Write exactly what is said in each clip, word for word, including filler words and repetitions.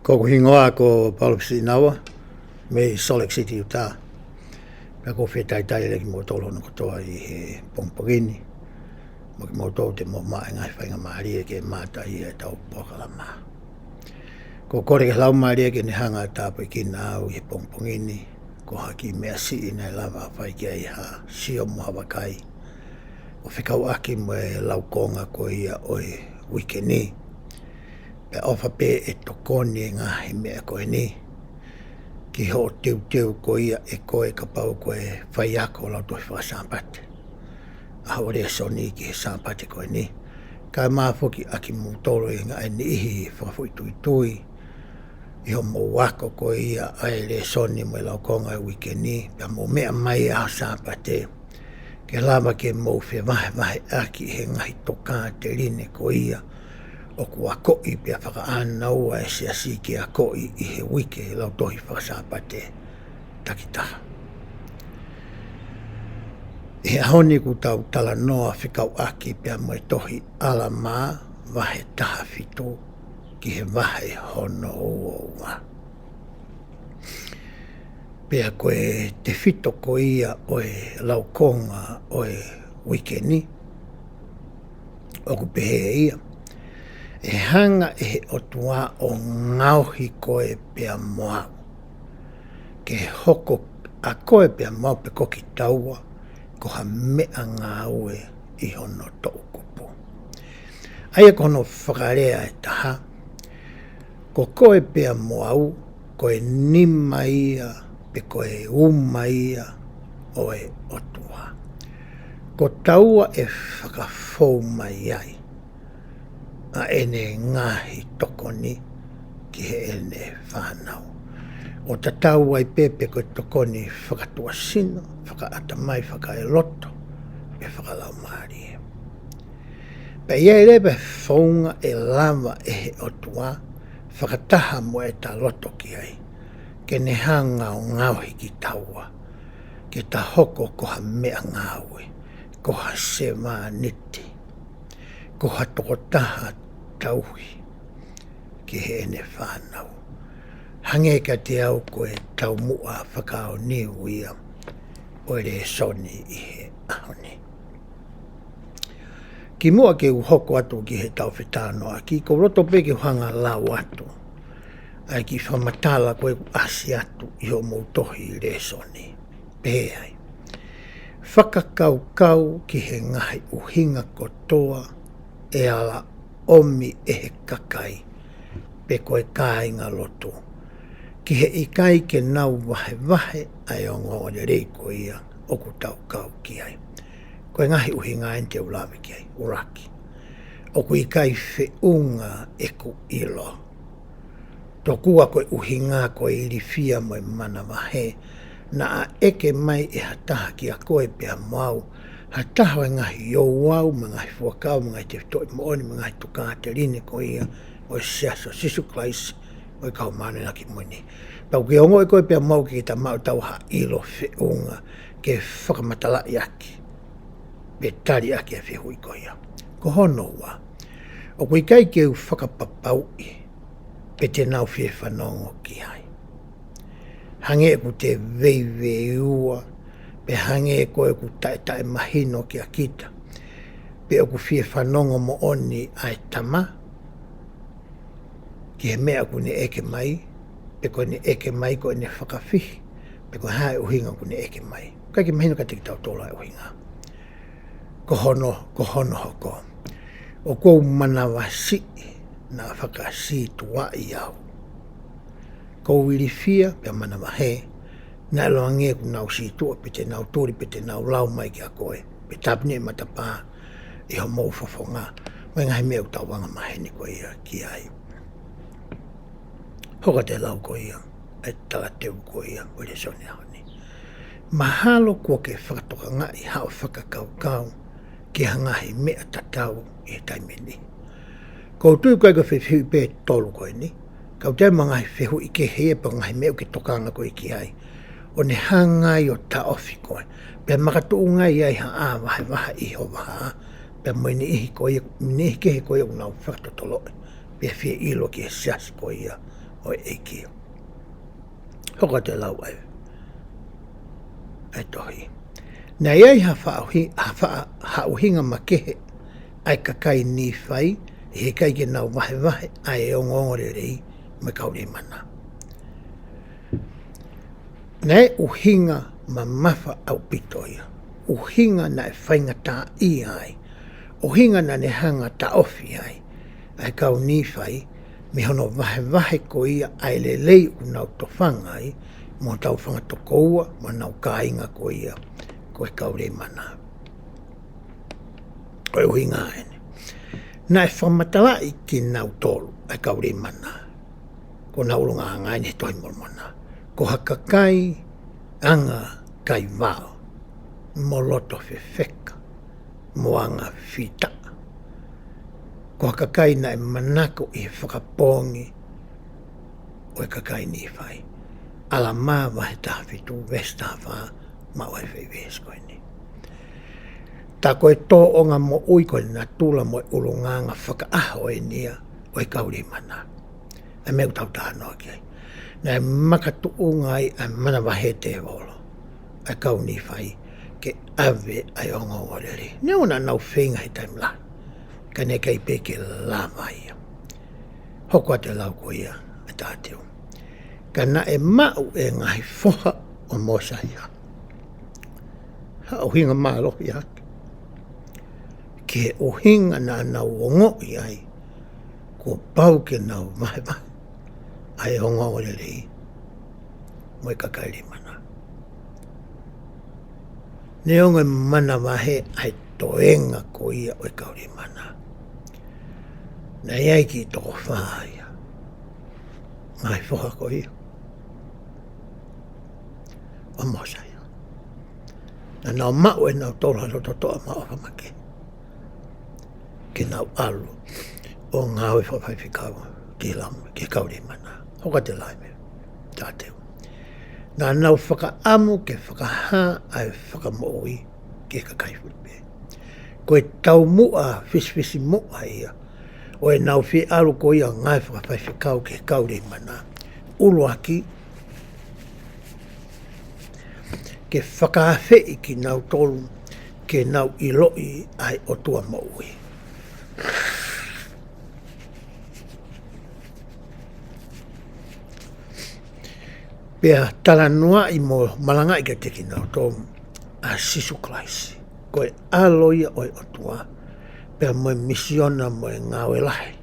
Ko hoku hingoa ko Paula Pisinawa, mei Salt Lake City, Utah. Pea ʻoku ou fakatalitali lelei kimoutolu hono kotoa ʻi he pongipongi ni. Mo kimoutolu te mou maʻu e ngaahi faingamālie ke mamata ʻi heʻetau polokalama. ʻOku ou kole ki he Laumālie ke ne hanga ʻo tāpuekina au ʻi he pongipongi ni, ko ha kiʻi meʻasiʻi naʻe lava ʻo fai ki ai ha sio mo ha vakai ʻo fekauʻaki mo e laukonga ko ia ʻo e uike ni. Pea ʻofa pē ʻe tokoni e ngaahi meʻa ko eni ki hoʻo teuteu ko ia ʻe koe kapau ko e faiako lautohi faka-Sāpate, ʻa hoʻo lēsoni ki he Sāpate ko eni. Kae ʻumaʻā foki ʻa kimoutolu ʻi he ngaahi niʻihi fakafoʻituitui ʻi hoʻomou ako ko ia ʻa e lēsoni mo e laukonga ʻo e uike ni, pea mou meʻa mai ʻaho Sāpate ke lava ke mou fevahevaheʻaki he ngaahi tokāteline ko ia ʻoku akoʻi pea fakaʻānaua e siasi ke akoʻi ʻi he uike lautohi faka-Sāpate takitaha. ʻI he ʻaho ni ʻoku tau talanoa fekauʻaki pea mo e tohi ʻAlamā vahe taha fitu ki he vahe hono ua ua. Pea ko e tefito ko ia ʻo e laukonga ʻo e uike ni, ʻoku pehē ia: ʻE hanga ʻe he ʻOtua ʻo ngaohi koe pea mo au, ke hoko ʻa koe pea mo au pe ko kitaua ko ha meʻangāue ʻi hono toʻukupu. ʻA ia ko hono fakalea ʻe taha, ko koe pea mo au, ko e nima ia, pe ko e uma ia ʻo e ʻOtua. Ko taua ʻe fakafou mai ai ʻa ʻene ngaahi tokoni ki heʻene fānau. ʻO tatau ai pē pe ko e tokoni fakatuʻasino, fakaʻatamai, fakaeloto, pe fakalaumālie. Pea ʻi ai leva e founga ʻe lava ʻe he ʻOtua fakataha mo ʻeta loto ki ai, ke ne hanga ʻo ngaohi kitaua ke ta hoko ko ha meʻangāue, ko ha sevāniti, ko ha tokotaha tauhi ki heʻene fānau. Hangē kiate au ko e taumuʻa fakaʻaonga ia ʻo e lēsoni ʻi he ʻaho ni. Kimuʻa ke u hoko atu ki heʻetau fetalanoaʻaki, ʻoku ou loto pē ke u hanga ʻo lau atu ʻa e kiʻi fakamatala ko ē kuo ʻasi atu ʻi hoʻomou tohi lēsoni. Pehē ai: Fakakaukau ki he ngaahi ʻuhinga kotoa ʻe ala ʻomi ʻe he kakai pe ko e kāingalotu, ki he ʻikai ke nau vahevahe ʻa e ongoongolelei ko ia ʻoku tau kau ki ai. Ko e ngaahi ʻuhinga eni te u lave ki ai. ʻUluaki, ʻoku ʻikai feʻunga ʻeku ʻilo. Tokua ko e ʻuhinga ko e ilifia mo e manavahē, naʻa ʻeke mai ʻe ha taha kiate koe pea mo au, ha taha ʻo e ngaahi ouau, mo e ngaahi fuakava, mo e ngaahi tefitoʻi moʻoni, mo e ngaahi tokāteline ko ia ʻo e Siasi ʻo Sīsū Kalaisi ʻo e Kau Māʻoniʻoni ʻi he Ngaahi ʻAho Kimui Ni. Pea ʻoku ke ongoʻi koe pea mo au ke ta maʻu ʻetau ha ʻilo feʻunga ke fakamatalaʻi ʻaki pe tali ʻaki e fehuʻi ko ia. Ko hono ua, ʻoku ʻikai ke u fakapapauʻi pe te nau fie fanongo ki ai. Hangē ʻoku te veiveiua, pe hangē ko ʻeku taʻetaʻemahino kia kita pe ʻoku fie fanongo moʻoni ʻa e tama ki he meʻa ʻoku ne ʻeke mai, pe ko ʻene ʻeke mai ko ʻene fakafihi, pe ko e hā e ʻuhinga ʻoku ne ʻeke mai. ʻIkai ke mahino kiate kitautolu ʻa e ʻuhinga. Ko hono, ko hono hoko, ʻoku ou manavasiʻi naʻa fakasītuʻaʻi au. ʻOku ou ilifia pea manavahē, naʻe ʻiloange ʻoku nau sītuʻa pe te nau tuli pe te nau lau mai kiate koe, pe tāpuni e matapā ʻi hoʻomou fofonga, mo e ngaahi meʻa ʻoku tau anga maheni ko ia ki ai. Hoko atu e lau ko ia, e talateu ko ia ʻo e lēsoni ʻaho ni. Mahalo kuo ke fakatokangaʻi haʻo fakakaukau ki ha ngaahi meʻa tatau ʻi he taimi ni. ʻOku ou tui ʻoku ʻikai ko e fehuʻi pē ʻe tolu ko eni, ka ʻoku ʻi ai mo e ngaahi fehuʻi kehe ia pe ko e ngaahi meʻa ʻoku ke tokanga koe ki ai, ʻo ne hanga ai ʻo taʻofi koe, pea makatuʻunga ai ha ʻā vahevahe ʻi ho vahaʻa, pea mo e niʻihi ko ia, niʻihi kehe ko ia ʻoku nau fakatotoloʻi pea fie ʻilo ki he siasi ko ia ʻo e ʻEiki. Hoko atu e lau ʻa e, ʻa e tohi. Naʻe ʻi ai ha faʻa ʻuhi-, ha faʻa, ha ʻuhinga makehe ʻa e kakai Nīfai, ʻi he ʻikai ke nau vahevahe ʻa e ongoongolelei mo e kau Leimana. Naʻe ʻuhinga mamafa ʻaupito ia. ʻUhinga naʻe faingataʻaʻia ai. ʻUhinga naʻa ne hanga taʻofi ai ʻa e kau Nīfai mei hono vahevahe ko ia ʻa e lelei ʻoku nau tofanga ai, mo hotau fanga tokoua, mo honau kāinga ko ia, ko e kau Leimana. Ko e ʻuhinga eni. Naʻe fakamatalaʻi kinautolu ʻa e kau Leimana. Ko ʻenau ʻulungaanga eni he Tohi Molomona. Ko ha kakai anga kaivao, mo loto fefeka, mo anga fita. Ko ha kakai naʻe manako ʻi he fakapoongi ʻo e kakai Nīfai. ʻAlamā vahe taha fitu, veesi taha fā, maʻu ʻa e foʻi veesi ko eni. Tā ko e tōʻonga moʻui, ko e natula mo e ʻulungaanga fakaʻaho eni ia ʻo e kau Leimana. ʻA e meʻa ʻoku tau talanoa ki ai. Naʻe makatuʻunga ai ʻa e manavahē tēvolo ʻa e kau Nīfai ke ʻave ʻa e ongoongolelei. Neongo naʻa nau feinga he taimi lahi, ka naʻe ʻikai pē ke lava ia. Hoko atu e lau ko ia ʻa e tāteu. Ka naʻe maʻu ʻe he ngaahi foha ʻo Mōsaia ha ʻuhinga mālohi hake, ki he ʻuhinga naʻa nau ongoʻi ai kuo pau ke nau vahevahe ʻa e ongoongolelei mo e kakai Leimana. Neongo e manavahē ʻa e toenga ko ia ʻo e kau Leimana, naʻe ʻi ai e kiʻi toko fā ia, ngaahi foha ko ia ʻo Mōsaia. Naʻa nau maʻu ʻe nautolu ha loto toʻa mo ha ʻofa makehe ke nau ʻalu ʻo ngāue fakafaifekau ki he lau, ki he kau Leimana. Hoko atu e lau ʻa e meʻa, tāteu. Naʻa nau fakaʻamu ke fakahā ʻa e fakamoʻui ki he kakai fulipē. Ko e taumuʻa fisifisimuʻa ia ʻo ʻenau fie ʻalu ko ia ʻo ngāue fakafaifekau ki he kau Leimana. ʻUluaki, ke fakaafeʻi kinautolu ke nau ʻiloʻi ʻa e ʻOtua moʻui. Pea talanoaʻi mo malangaʻi kiate kinautolu ʻa Sīsū Kalaisi, ko e ʻAlo ia ʻo e ʻOtua, pea mo e misiona mo e ngāue lahi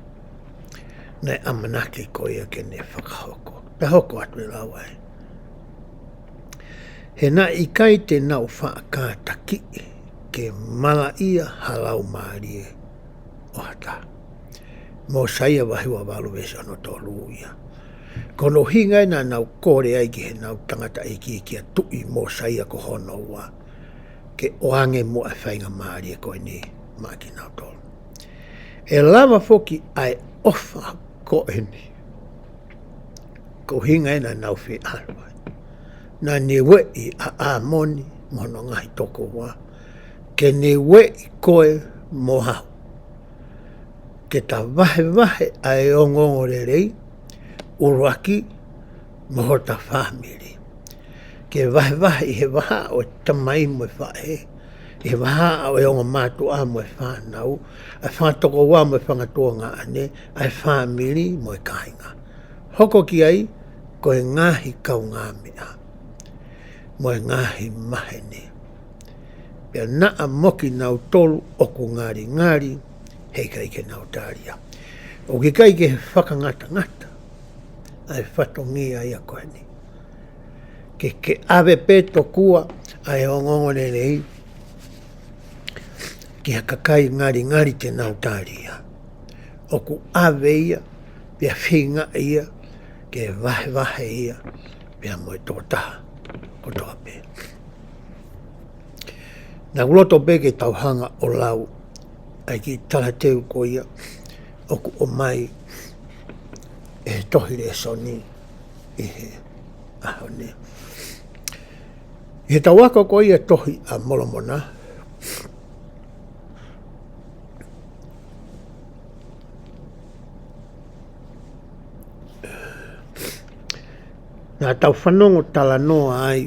naʻe ʻamanaki ko ia ke ne fakahoko. Pea hoko atu e lau ʻa e, he naʻe ʻikai te nau faʻa kātakiʻi ke malaʻia ha laumālie ʻo ha taha. Mōsaia vahe ua valu veesi ono tolu ia. Ko hono ʻuhinga ia naʻa nau kole ai ki heʻenau tangataʻeiki kia Tuʻi Mōsaia ko hono ua, ke ʻoange muʻa e faingamālie ko eni maʻa kinautolu. ʻE lava foki ʻa e ʻofa ko eni, ko e ʻuhinga ia naʻa nau fie ʻalu ai. Naʻa ne ueʻi ʻa ʻĀmoni mo hono ngaahi tokoua, ke ne ueʻi koe mo au, ke ta vahevahe ʻa e ongoongolelei, ʻuluaki, mo hota fāmili. Ke vahevahe ʻi he vahaʻa ʻo e tamai mo e faʻē, ʻi he vahaʻa ʻo e ongo mātuʻa mo e fānau, ʻa e fanga tokoua mo e fanga tuongaʻane, ʻa e fāmili mo e kāinga. Hoko ki ai ko e ngaahi kaungāmeʻa mo e ngaahi maheni. Pea naʻa mo kinautolu ʻoku ngalingali, he ʻikai ke nau tali ia. ʻOku ʻikai ke fakangatangata ʻa e fatongia ia ko eni. Ke, ke ʻave pē tokua ʻa e ongoongolelei ki ha kakai ngalingali te nau tali ia. ʻOku ʻave ia, pea feinga ia ke vahevahe ia pea mo e tokotaha kotoa pē. Naʻa ku loto pē ke tau hanga ʻo lau ʻa e kiʻi talateu ko ia ʻoku ʻomai ʻe he tohi lēsoni ʻi he ʻaho ni. ʻI heʻetau ako ko ia Tohi ʻa Molomona, Naʻa tau fanongo talanoa ai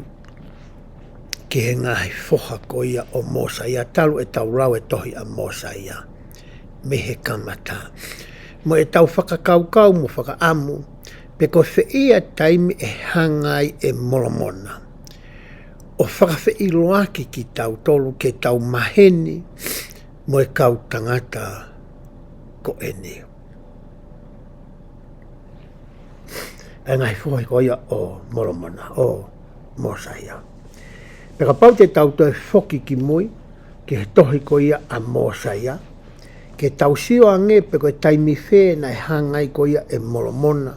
ki he ngaahi foha ko ia ʻo Mōsaia, talu ʻetau lau e tohi ʻa Mōsaia mei he kamata. Mo ʻetau fakakaukau mo fakaʻamu pe ko fē ia taimi ʻe hanga ai ʻe Molomona ʻo fakafeʻiloaki kitautolu ke tau maheni mo e kau tangata ko eni. ʻA e ngaahi foha ko ia ʻo Molomona, ʻo Mōsaia. Pea kapau te tau toe foki ki mui ki he tohi ko ia ʻa Mōsaia, ke tau sio ange pe ko e taimi fē naʻe hanga ai ko ia ʻe Molomona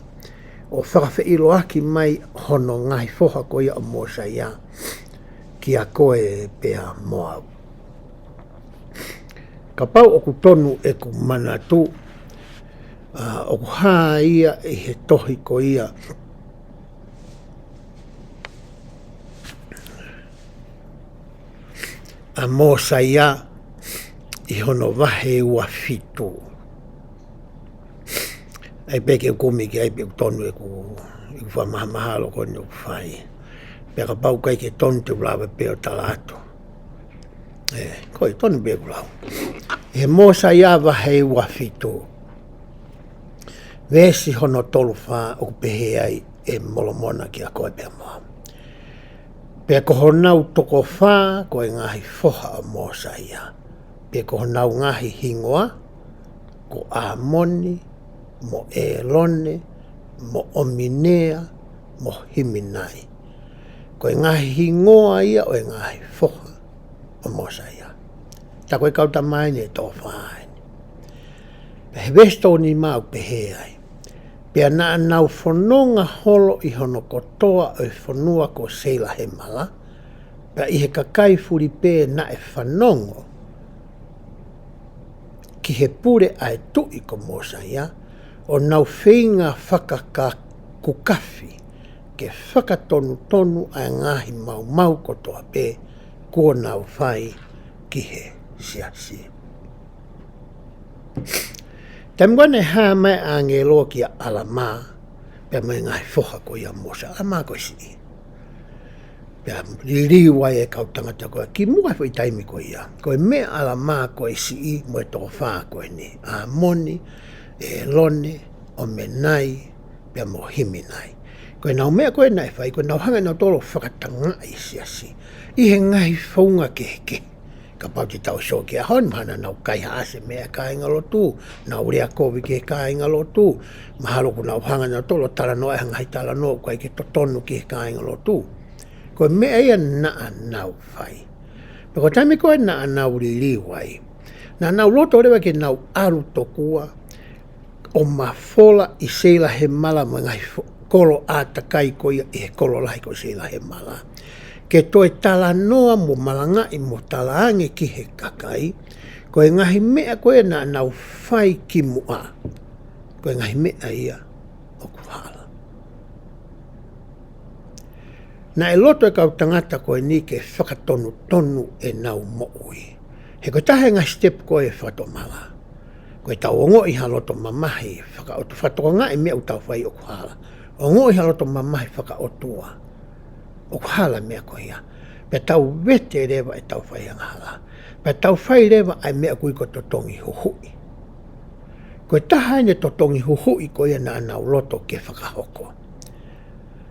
ʻo fakafeʻiloaki mai hono ngaahi foha ko ia ʻo Mōsaia kia koe pea mo au. Kapau ʻoku tonu ʻeku manatu, ʻa, ʻoku hā ia ʻi he tohi ko ia ʻa Mōsaia ʻi hono vahe ua fitu. ʻAi pē ke u kumi ki ai pe ʻoku tonu ʻeku, ʻeku fakamahamahalo ko eni ʻoku fai. Pea kapau ʻoku ʻikai ke tonu te u lava pē ʻo tala atu. ʻE, ko e tonu pē ʻeku lau. ʻI he Mōsaia vahe ua fitu, veesi hono tolu fā, ʻoku pehē ai ʻe Molomona kia koe pea mo au. Pea ko honau toko fā ko e ngaahi foha ʻo Mōsaia, pea ko honau ngaahi hingoa ko ʻĀmoni, mo ʻĒlone, mo ʻOminea, mo Himinai. Ko e ngaahi hingoa ia ʻo e ngaahi foha ʻo Mōsaia. Tā ko e kau tama eni ʻe toko fā eni. Pea he veesi toko nima ʻoku pehē ai: Pea naʻa nau fononga holo ʻi hono kotoa ʻo e fonua ko Seilahemala, pea ʻi he kakai fulipē naʻe fanongo ki he pule ʻa e tuʻi ko Mōsaia, ʻo nau feinga fakakakukafi ke fakatonutonu ʻa e ngaahi maumau kotoa pē kuo nau fai ki he siasi. Taimi ko ē naʻe hā mai ʻa e ʻāngelo kia ʻAlamā pea mo e ngaahi foha ko ia ʻo Mōsaia, ʻAlamā ko e siʻi. Pea liliu ai e kau tangata ko ē kimuʻa he foʻi taimi ko ia. Ko e meʻa ʻa ʻAlamā ko e siʻi mo e toko fā ko eni, ʻĀmoni, ʻĒlone, ʻOminai, pea mo Himinai. Ko ʻenau meʻa ko ē naʻe fai, ko ʻenau hanga ʻe nautolu ʻo fakatangaʻi e siasi ʻi he ngaahi founga kehekehe. Kapau te tau sio ki he ʻaho ni, mahalo naʻa nau kaihaʻasi e meʻa ʻa e kāingalotu, nau lea kovi ki he kāingalotu, mahalo kuo nau hanga ʻe nautolu ʻo talanoa e ngaahi talanoa ʻoku ʻikai ke totonu ki he kāingalotu. Ko e meʻa ia naʻa nau fai. Pea ko e taimi ko ē naʻa nau liliu ai, naʻa nau loto leva ke nau ʻalu tokua ʻo mafola ʻi Seilahemala mo e ngaahi fo-, kolo ʻātakai ko ia ʻi he kolo lahi ko Seilahemala, ke toe talanoa mo malangaʻi mo talaange ki he kakai ko e ngaahi meʻa ko ē naʻa nau fai kimuʻa, ko e ngaahi meʻa ia ʻoku hala. Naʻe loto e kau tangata ko eni ke fakatonutonu ʻenau moʻui. He ko e taha e ngaahi step ko ē fakatomala, ko ʻetau ongoʻi ha loto mamahi fakaʻotu-, fakatokangaʻi e meʻa ʻoku tau fai ʻoku hala. Ongoʻi ha loto mamahi fakaʻotua ʻoku hala e meʻa ko ia. Pea tau vete leva ʻetau fai angahala. Pea tau fai leva ʻa e meʻa ʻoku ui ko e totongi huhuʻi. Ko e taha eni e totongi huhuʻi ko ia naʻa nau loto ke fakahoko.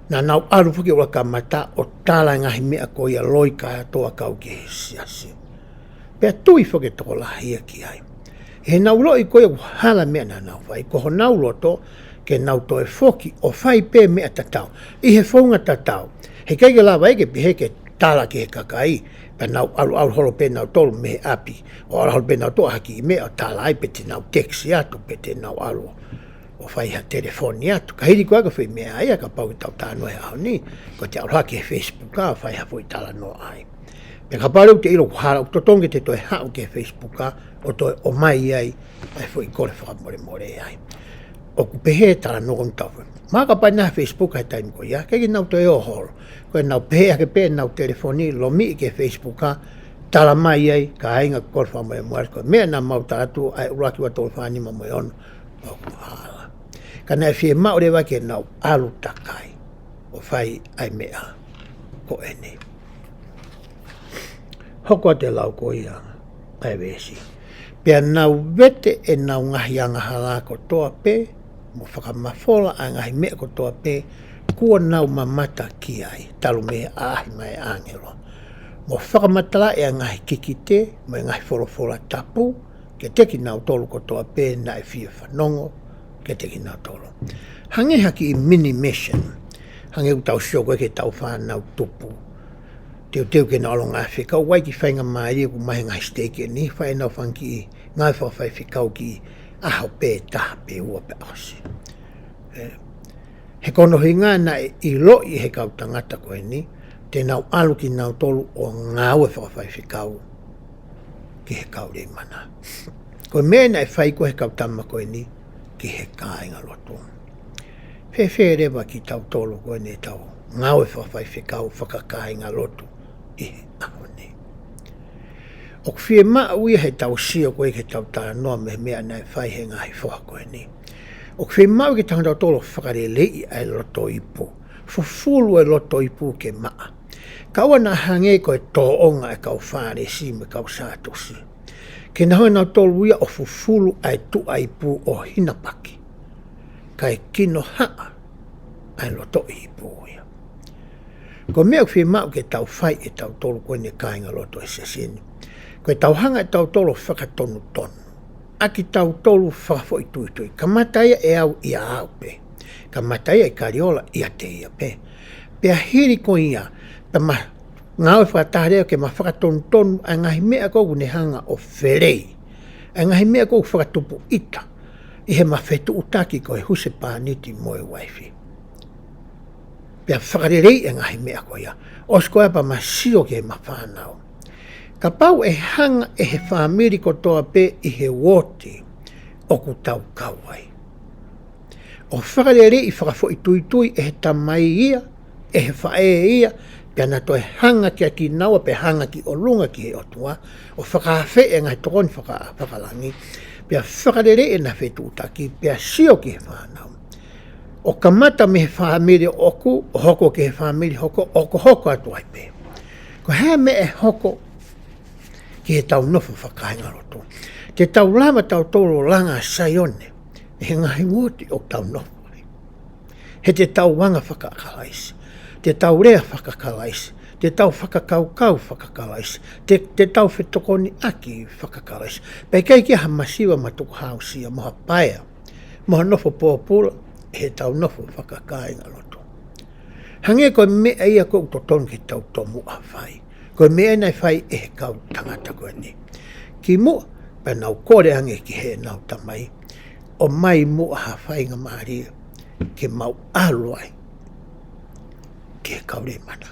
Naʻa nau ʻalu foki ʻo kamata ʻo tala e ngaahi meʻa ko ia loi kātoa kau ki he siasi. Pea tui foki e tokolahi ia ki ai. He naʻa nau ʻiloʻi ko ia ʻoku hala e meʻa naʻa nau fai, ko honau loto ke nau toe foki ʻo fai pē meʻa tatau ʻi he founga tatau. Heʻikai ke lava ia ke pehē ke tala ki he kakai, pea nau ʻaluʻalu holo pē nautolu mei he ʻapi, ʻo ʻalu holo pē nautolu ʻo ʻai ha kiʻi meʻa ʻo tala ai, pe te nau text atu, pe te nau ʻalu ʻo fai ha telefoni atu. Ka hili ko ia ko e foʻi meʻa ia kapau te tau talanoa he ʻaho ni, ko ʻete ʻalu hake he Facebook ʻo fai ha foʻi talanoa ai. Pea kapau leva ʻoku te ʻilo ʻoku hala, ʻoku totonu ke te toe haʻu ki he Facebook ʻo toe ʻomai ai ʻa e foʻi kole fakamolemole ai. ʻOku pehē e talanoa ʻoku tau fai. Mahalo kapau naʻe ʻi ai e Facebook he taimi ko ia, ʻikai ke nau toe ō holo. Ko ʻenau pehē hake pē ʻenau telefoni, lomiʻi ki he Facebook, tala mai ai, kāinga, kole fakamolemole, ko e meʻa naʻa mau tala atu, ʻa e ʻuluaki, ua, tolu, fā, nima mo e ono, ʻoku hala. Ka naʻe fiemaʻu leva ke nau ʻalu takai ʻo fai ʻa e meʻa ko eni. Hoko atu e lau ko ia ʻa e veesi. Pea nau vete ʻenau ngaahi angahala kotoa pē, mo fakamafola ʻa e ngaahi meʻa kotoa pē kuo nau mamata ki ai, talu mei he ʻaʻahi mai ʻa e ʻāngelo. Mo fakamatalaʻi ʻa e ngaahi kikite, mo e ngaahi folofola tapu, kiate kinautolu kotoa pē naʻe fie fanongo kiate kinautolu. Hangē ha kiʻi mini mission. Hangē ʻoku tau sio ko ē ki heʻetau fānau tupu. Teuteu ke nau ʻalu ngāue fakafaifekau, ʻoku ʻi ai e kiʻi faingamālie ʻoku ʻomai he ngaahi siteiki ʻe niʻihi ʻo fai ʻenau fanga kiʻi ngāue fakafaifekau ki he ʻaho pē ʻe taha pe ua pea ʻosi. Ē, he ko hono ʻuhinga naʻe ʻiloʻi ʻe he kau tangata ko eni, te nau ʻalu kinautolu ʻo ngāue fakafaifekau ki he kau Leimana. Ko e meʻa naʻe fai ko ē ʻe he kau tama ko eni ki he kāingalotu. Fēfē leva kitautolu ko eni ʻetau ngāue fakafaifekau fakakāingalotu ʻi he ʻaho ni? ʻOku fiemaʻu ia heʻetau sio ko ē ki heʻetau talanoa mei he meʻa naʻe fai ʻe he ngaahi foha ko eni. ʻOku fiemaʻu ke tau hanga tautolu ʻo fakaleleiʻi ʻa e loto ipu. Fufulu e loto ipu ke maʻa. Kae ʻoua naʻa hangē ko e tōʻonga ʻa e kau Fālesi mo e kau Sātusi, ke nau hanga nautolu ia ʻo fufulu ʻa e tuʻa ipu ʻo hinapaki, kae kinohaʻa ʻa e loto ipu ia. Ko e meʻa ʻoku fiemaʻu ke tau fai ʻe tautolu ko eni kāingalotu ʻo e siasi ni, ko ʻetau hanga ʻe tautolu ʻo fakatonutonu ʻa kitautolu fakafoʻituitui. Kamata ia ʻe au ʻia au pē. Kamata ia ʻe Kaliola ʻiate ia pē. Pea hili ko ia, pea ma ngāue fakataha leva ke ma fakatonutonu ʻa e ngaahi meʻa ko ē ʻoku ne hanga ʻo felei, ʻa e ngaahi meʻa ko ē ʻoku fakatupu ʻita ʻi heʻema fetuʻutaki ko e husepāniti mo e uaifi. Pea fakaleleiʻi ʻa e ngaahi meʻa ko ia. ʻOsi ko ia pea ma sio ki heʻema fānau. Kapau ʻe hanga ʻe he fāmili kotoa pē ʻi he uooti ʻoku tau kau ai ʻo fakaleleiʻi fakafoʻituitui ʻe he tamai ia, ʻe he faʻē ia, pea na toe hanga kiate kinaua, pea hanga ki ʻolunga ki he ʻOtua, ʻo fakaafeʻi e ngaahi tokoni faka-, fakalangi, pea fakaleleiʻi ʻena fetuʻutaki, pea sio ki he fānau. ʻO kamata mei he fāmili ʻoʻoku, ʻo hoko ki he fāmili hoko, ʻo hokohoko atu ai pē. Ko e hā e meʻa ʻe hoko ki heʻetau nofo fakakāingalotu? Te tau lava tautolu ʻo langa Saione ʻi he ngaahi uooti ʻoku tau nofo ai. He te tau anga faka-Kalaisi, te tau lea faka-Kalaisi, te tau fakakaukau faka-Kalaisi, te, te tau fetokoniʻaki faka-Kalaisi. Pea ʻikai ke ʻi ai ha masiva ma tukuhāusia, mo ha paea, mo ha nofo pōpula ʻi heʻetau nofo fakakāingalotu. Hangē ko e meʻa ia ko ē ʻoku totonu ke tau tomuʻa fai. Ko e meʻa naʻe fai ʻe he kau tangata ko eni. Kimuʻa pea nau kole ange ki heʻenau tamai, ʻomai muʻa ha faingamālie ke mau ʻalu ai ki he kau Leimana.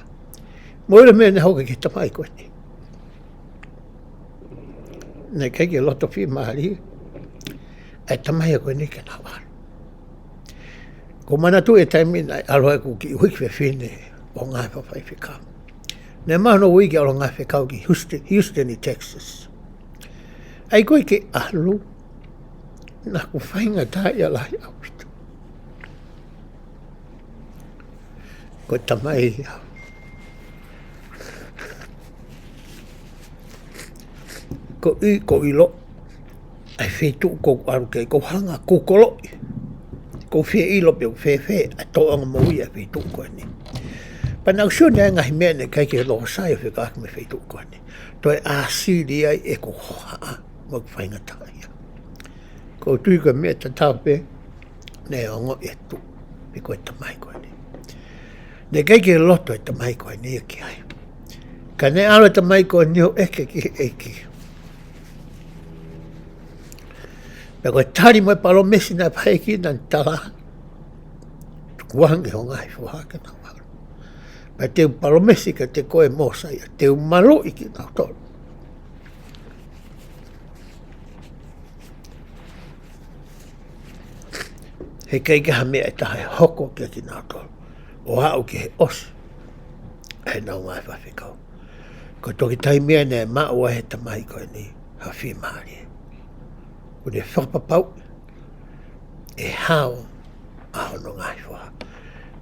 Mo e meʻa naʻe hoko ki he tamai ko eni, naʻe ʻikai ke loto fiemālie ʻa e tamai ko eni ke nau ʻalu. ʻOku ou manatuʻi e taimi naʻe ʻalu ai ʻeku kiʻi uike fefine ʻo ngāue fakafaifekau. Naʻe maʻu hono uike ʻalu ngāue fakafaifekau ki Houston, Houston ʻi Texas. ʻA ia ko e ke ʻalu, naʻá ku faingataʻaʻia lahi ʻaupito. Ko e tamai ia. Ko e, ko e ʻilo ʻa e feituʻu ʻoku ou ʻalu ki ai, ʻoku ou hanga ʻo koloʻi. ʻOku ou fie ʻilo pe ʻoku fēfē ʻa e tōʻonga moʻui ʻa e feituʻu ko eni. Pea naʻá ku sio ʻi he ngaahi meʻa naʻe ʻikai ke loko sai ʻo fekauʻaki mo e feituʻu ko eni. Toe ʻāsili ai ʻeku hohaʻa mo ʻeku faingataʻaʻia. ʻOku ou tui ko e meʻa tatau pē naʻe ongoʻi ʻe he tuʻi ko e tamai ko eni. Naʻe ʻikai ke loto e tamai ko eni ia ki ai. Ka naʻe ʻalu e tamai ko eni ʻo ʻeke ki he ʻEiki. Pea ko e tali mo e palōmesi naʻe fai ki ai, naʻá ne tala, tukuange ho ngaahi foha ke nau ʻalu. Pea te u palōmesi kiate koe Mōsaia, te u maluʻi kinautolu. He ʻikai ke ʻi ai ha meʻa ʻe taha ʻe hoko kiate kinautolu ʻo aʻu ki he ʻosi ʻenau ngāue fakafaifekau. Ko e toki taimi ia naʻe maʻu ai ʻe he tamai ko eni ha fiemālie. ʻOku ne fakapapauʻi ʻe hao ʻa hono ngaahi foha.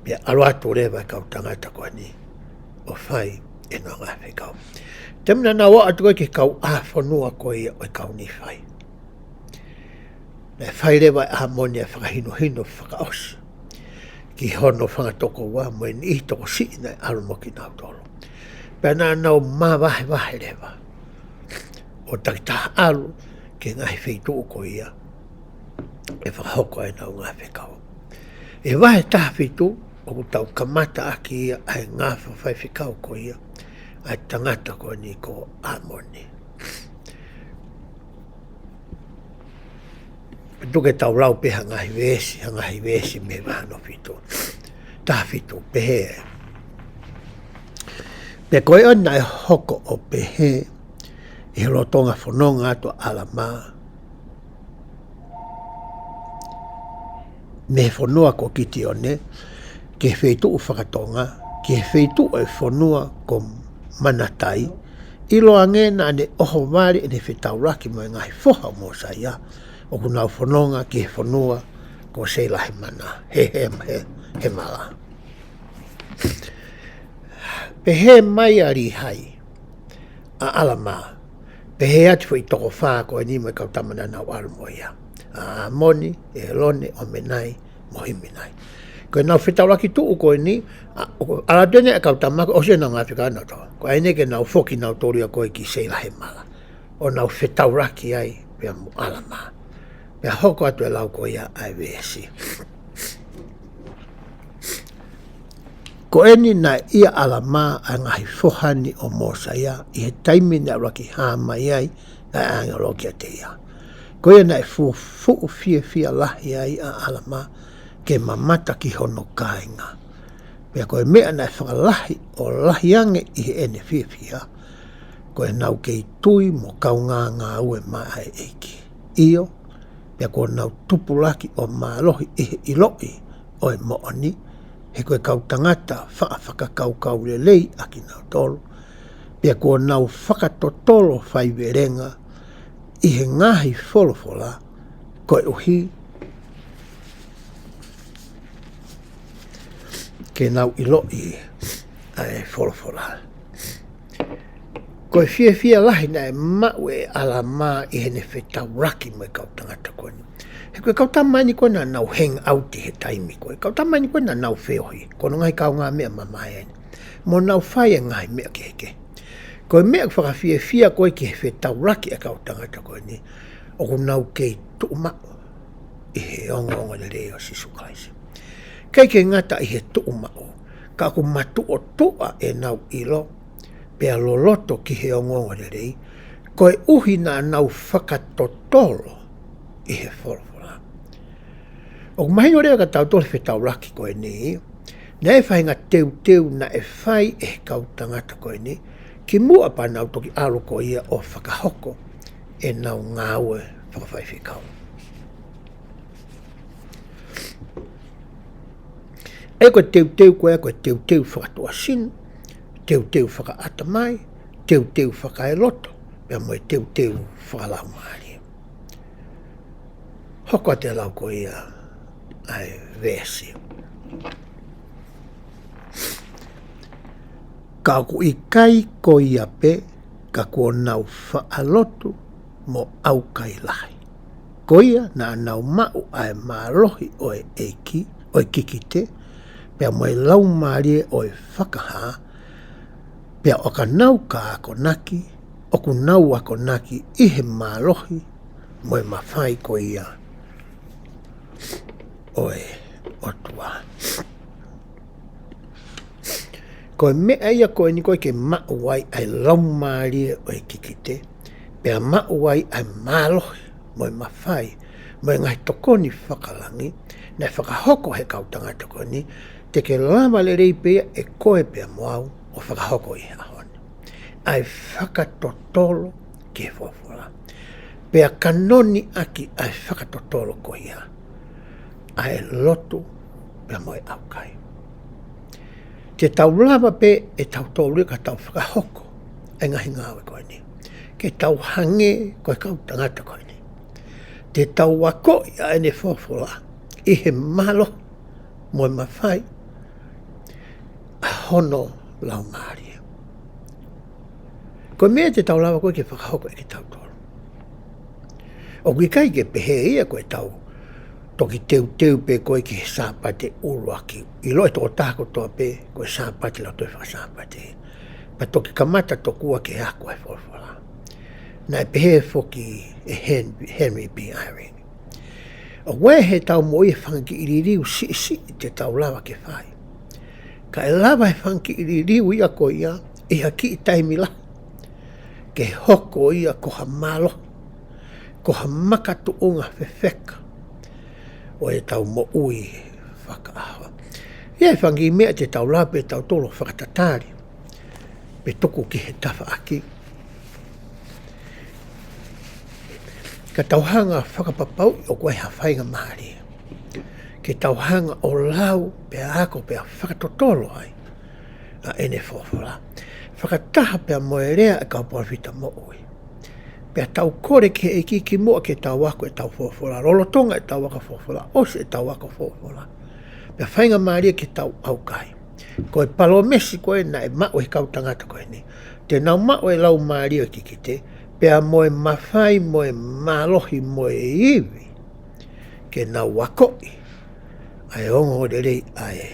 Pea ʻalu atu leva e kau tangata ko eni ʻo fai ʻenau ngaahi fekau. Taimi naʻa nau ō atu ko ē ki he kauʻāfonua ko ia ʻo e kau Nīfai, naʻe fai leva ʻe ʻĀmoni ʻa e fakahinohino fakaʻosi ki hono fanga tokoua mo e niʻihi tokosiʻi naʻe ʻalu mo kinautolu. Pea naʻa nau māvahevahe leva ʻo takitaha ʻalu ki he ngaahi feituʻu ko ia ʻe fakahoko ai ʻenau ngaahi fekau. ʻI he vahe taha fitu, ʻoku tau kamata ʻaki ia ʻa e ngafa faifekau ko ia ʻa e tangata ko eni ko ʻĀmoni. Tuku ke tau lau pē ha ngaahi veesi, ha ngaahi veesi mei he vahe hono fitu. Taha fitu, pehē: Pea ko ia naʻe hoko ʻo pehē ʻi he lolotonga fononga atu ʻa ʻAlamā mei he fonua ko Kitione ki he feituʻu fakatonga, ki he feituʻu ʻo e fonua ko Manatai, ʻiloange naʻa ne ʻohovale ʻene fetaulaki mo e ngaahi foha ʻo Mōsaia, ʻoku nau fononga ki he fonua ko Seilahemana, he, he, he, Hemala. Pehē mai ʻa Līhai, ʻa ʻAlamā, pehē atu foʻi toko fā ko eni mo e kau tama naʻa nau ʻalu mo ia, ʻa ʻĀmoni, ʻĒlone, ʻOmenai, mo Himinai. Ko ʻenau fetaulaki tuʻu ko eni, ʻa, ʻo, ʻalu atu eni ʻa e kau tama ko ē, ʻosi ʻenau ngaahi fekau nautolu. Ko eni ke nau foki nautolu ia ko ē ki Seilahemala ʻo nau fetaulaki ai pea mo ʻAlamā. Pea hoko atu e lau ko ia ʻa e veesi. Ko eni naʻe ʻia ʻAlamā ʻa e ngaahi foha ni ʻo Mōsaia ʻi he taimi naʻe ʻuluaki hā mai ai ʻa e ʻāngelo kiate ia. Ko ia naʻe fuʻu, fuʻu fiefia lahi ai ʻa ʻAlamā ke mamata ki hono kāinga. Pea ko e meʻa naʻe fakalahi ʻo lahi ange ʻi heʻene fiefia, ko ʻenau kei tui mo kaungā ngāue maʻa e ʻEiki. ʻIo, pea kuo nau tupulaki ʻo mālohi ʻi he ʻiloʻi ʻo e moʻoni, he ko e kau tangata faʻa fakakaukau lelei ʻa kinautolu, pea kuo nau fakatotolo faivelenga ʻi he ngaahi folofola, koeʻuhi ke nau ʻiloʻi ʻa e folofola. Ko e fiefia lahi naʻe maʻu ʻe ʻAlamā ʻi heʻene fetaulaki mo e kau tangata ko eni. He ko e kau tama eni ko ē naʻa nau hang out ʻi he taimi ko ē, kau tama eni ko ē naʻa nau feohi, ko hono ngaahi kaungāmeʻa mamae eni, mo nau fai e ngaahi meʻa kehekehe. Ko e meʻa fakafiefia ko ē ki he fetaulaki ʻa e kau tangata ko eni, ʻoku nau kei tuʻu maʻu ʻi he ongoongolelei ʻo Sīsū Kalaisi. ʻIkai ke ngata ʻi he tuʻu maʻu, ka ʻoku matuʻotuʻa ʻenau ʻilo pea loloto ki he ongoongolelei, koeʻuhi naʻa nau fakatotolo ʻi he folofola. ʻOku mahino leva kiate kitautolu he fetaulaki ko eni, naʻe faʻahinga teuteu naʻe fai ʻe he kau tangata ko eni, kimuʻa pea nau toki ʻalu ko ia ʻo fakahoko ʻenau ngāue fakafaifekau. ʻA ia ko e teuteu ko ia, ko e teuteu fakatuʻasino, teuteu fakaʻatamai, teuteu fakaeloto, pea mo e teuteu fakalaumālie. Hoko atu e lau ko ia ʻa e veesi. Ka ʻoku ʻikai ko ia pē, ka kuo nau faʻa lotu mo ʻaukai lahi. Ko ia naʻa nau maʻu ʻa e mālohi ʻo e ʻEiki, ʻo e kikite, pea mo e laumālie ʻo e fakahā, pea ʻoka nau ka akonaki, ʻoku nau akonaki ʻi he mālohi mo e mafai ko ia ʻo e ʻOtua. Ko e meʻa ia ko eni ko ē ke maʻu ai ʻa e laumālie ʻo e kikite, pea maʻu ai ʻa e mālohi mo e mafai mo e ngaahi tokoni fakalangi naʻe fakahoko he kau tangata ko eni, te ke lava lelei pē ia ʻe koe pea mo au ʻo fakahoko ʻi he ʻaho ni. ʻA e fakatotolo ki he folofola. Pea kanoni ʻaki ʻa e fakatotolo ko ia ʻa e lotu pea mo e ʻaukai. Te tau lava pē ʻe tautolu ia ka tau fakahoko ʻa e ngaahi ngāue ko eni, ke tau hangē ko e kau tangata ko eni. Te tau akoʻi ʻa ʻene folofola ʻi he mālohi mo e mafai hono laumālie. Ko e meʻa te tau lava ko ē ke fakahoko ʻe kitautolu. ʻOku ʻikai ke pehē ia ko e tau toki teuteu pē ko ē ki he Sāpate ʻuluaki. ʻIlo ʻe he tokotaha kotoa pē ko e Sāpate ʻa e lotu fakasāpate. Pea toki kamata tokua ke ako e folofola. Naʻe pehē foki ʻe Hen-, Henry B. Eyring. ʻOku ʻi ai he tau moʻui e fanga kiʻi liliu siʻisiʻi te tau lava ke fai. Ka ʻe lava he fanga kiʻi liliu ia ko ia, ʻi ha kiʻi taimi lahi, ke hoko ia ko ha mālohi, ko ha makatuʻunga fefeka ʻo e tau moʻui fakaʻaho. ʻI ai e fanga kiʻi meʻa te tau lava pē tautolu ʻo fakatatali, pe tuku ki he tafaʻaki. Ka tau hanga fakapapauʻi ʻoku ʻi ai ha faingamālie ke tau hanga ʻo lau, pea ako, pea fakatotolo ai ʻa ʻene folofola. Fakataha pea mo e lea ʻa e kau palōfita moʻui. Pea tau kole ki he ʻEiki kimuʻa ke tau ako e tau folofola. Lolotonga e tau ako folofola, ʻosi e tau ako folofola, pea faingamālie ke tau ʻaukai. Ko e palōmesi ko ē naʻe maʻu ʻe he kau tangata ko eni, te nau maʻu e laumālie ʻo e kikite, pea mo e mafai, mo e mālohi, mo e ivi, ke nau akoʻi ʻa e ongoongolelei ʻa e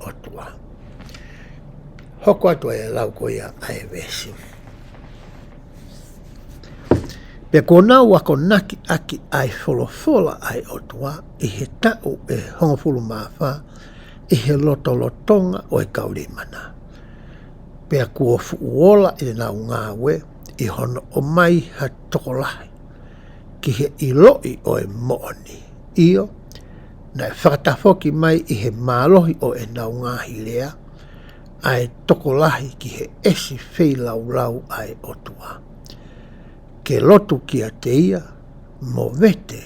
ʻOtua. Hoko atu e lau ko ia ʻa e veesi. Pea kuo nau akonaki ʻaki ʻa e folofola ʻa e ʻOtua ʻi he taʻu ʻe hongofulu mā fā ʻi he lotolotonga ʻo e kau Leimana. Pea kuo fuʻu ola ʻenau ngāue ʻi hono ʻomai ha tokolahi ki he ʻiloʻi ʻo e moʻoni. ʻIo, naʻe fakatafoki mai ʻi he mālohi ʻo ʻenau ngaahi lea ʻa e tokolahi ki he ʻesi feilaulau ʻa e ʻOtua, ke lotu kiate ia mo vete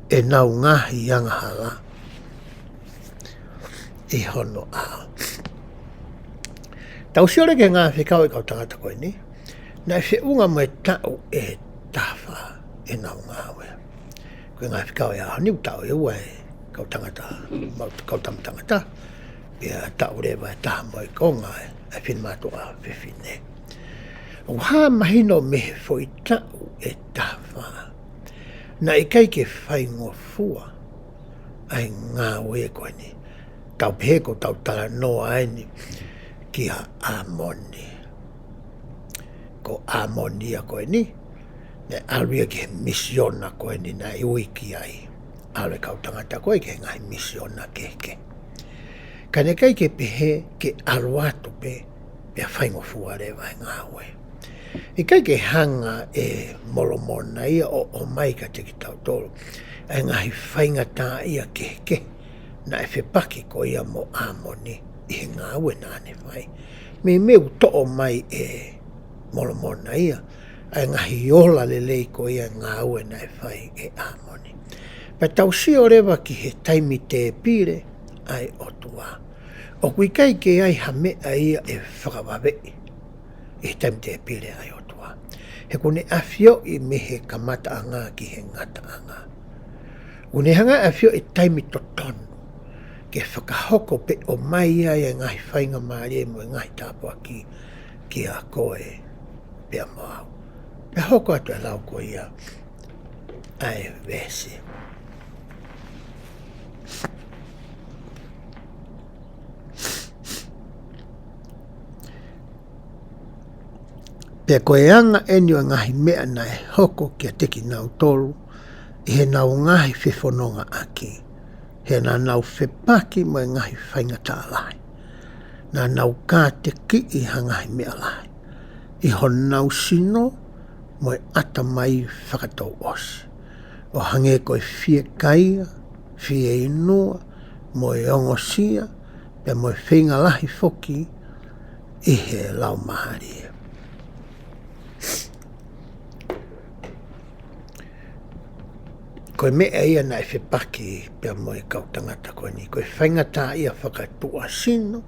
ʻenau ngaahi angahala ʻi hono ʻao. Tau sio leva ki he ngaahi fekau ʻa e kau tangata ko eni, naʻe feʻunga mo e taʻu ʻe taha fā ʻenau ngāue. Ko e ngaahi fekau ʻo e ʻaho ni, taʻu ʻe ua e kau tangata, mau kau tama tangata, pea taʻu leva ʻe taha mo e konga ʻe, ʻe finemātuʻa fefine. ʻOku hā mahino mei he foʻi taʻu ʻe taha fā, naʻe ʻikai ke faingofua ʻa e ngāue ko eni. Tau pehē ko ʻetau talanoa eni kia ʻĀmoni. Ko ʻĀmoni ia ko eni, naʻe ʻalu ia ki he misiona ko eni naʻe ui ki ai. ʻAlu e kau tangata ko ē ki he ngaahi misiona kehekehe. Ka naʻe ʻikai ke pehē ke ʻalu atu pē, pea faingofua leva e ngāue. ʻIkai ke hanga ʻe Molomona ia ʻo ʻomai kiate kitautolu ʻa e ngaahi faingataʻaʻia kehekehe naʻe fepaki ko ia mo ʻĀmoni ʻi he ngāue naʻa ne fai. Meimei ʻoku toʻo mai ʻe Molomona ia ʻa e ngaahi ola lelei ko ia ngāue naʻe fai ʻe ʻĀmoni. Pea tau sio leva ki he taimi tēpile ʻa e ʻOtua. ʻOku ʻikai ke ʻi ai ha meʻa ia ʻe fakavaveʻi ʻi he taimi tēpile ʻa e ʻOtua. He ʻoku ne ʻafioʻi mei he kamataʻanga ki he ngataʻanga. ʻOku ne hanga ʻafioʻi taimi totonu ke fakahoko pe ʻomai ai e ngaahi faingamālie mo e ngaahi tāpuaki kia koe pea mo au. Pea hoko atu e lau ko ia ʻa e veesi. Pea ko e anga eni ʻo e ngaahi meʻa naʻe hoko kiate kinautolu ʻi heʻenau ngaahi fefonongaʻaki, he naʻa nau fepaki mo e ngaahi faingataʻa lahi. Naʻa nau kātekiʻi ha ngaahi meʻa lahi ʻi honau sino mo e ʻatamai fakatouʻosi, ʻo hangē ko e fiekaia, fieinua, mo e ongosia, pea mo e feinga lahi foki ʻi he laumālie. Ko e meʻa ia naʻe fepaki pea mo e kau tangata ko eni, ko e faingataʻaʻia fakatuʻasino,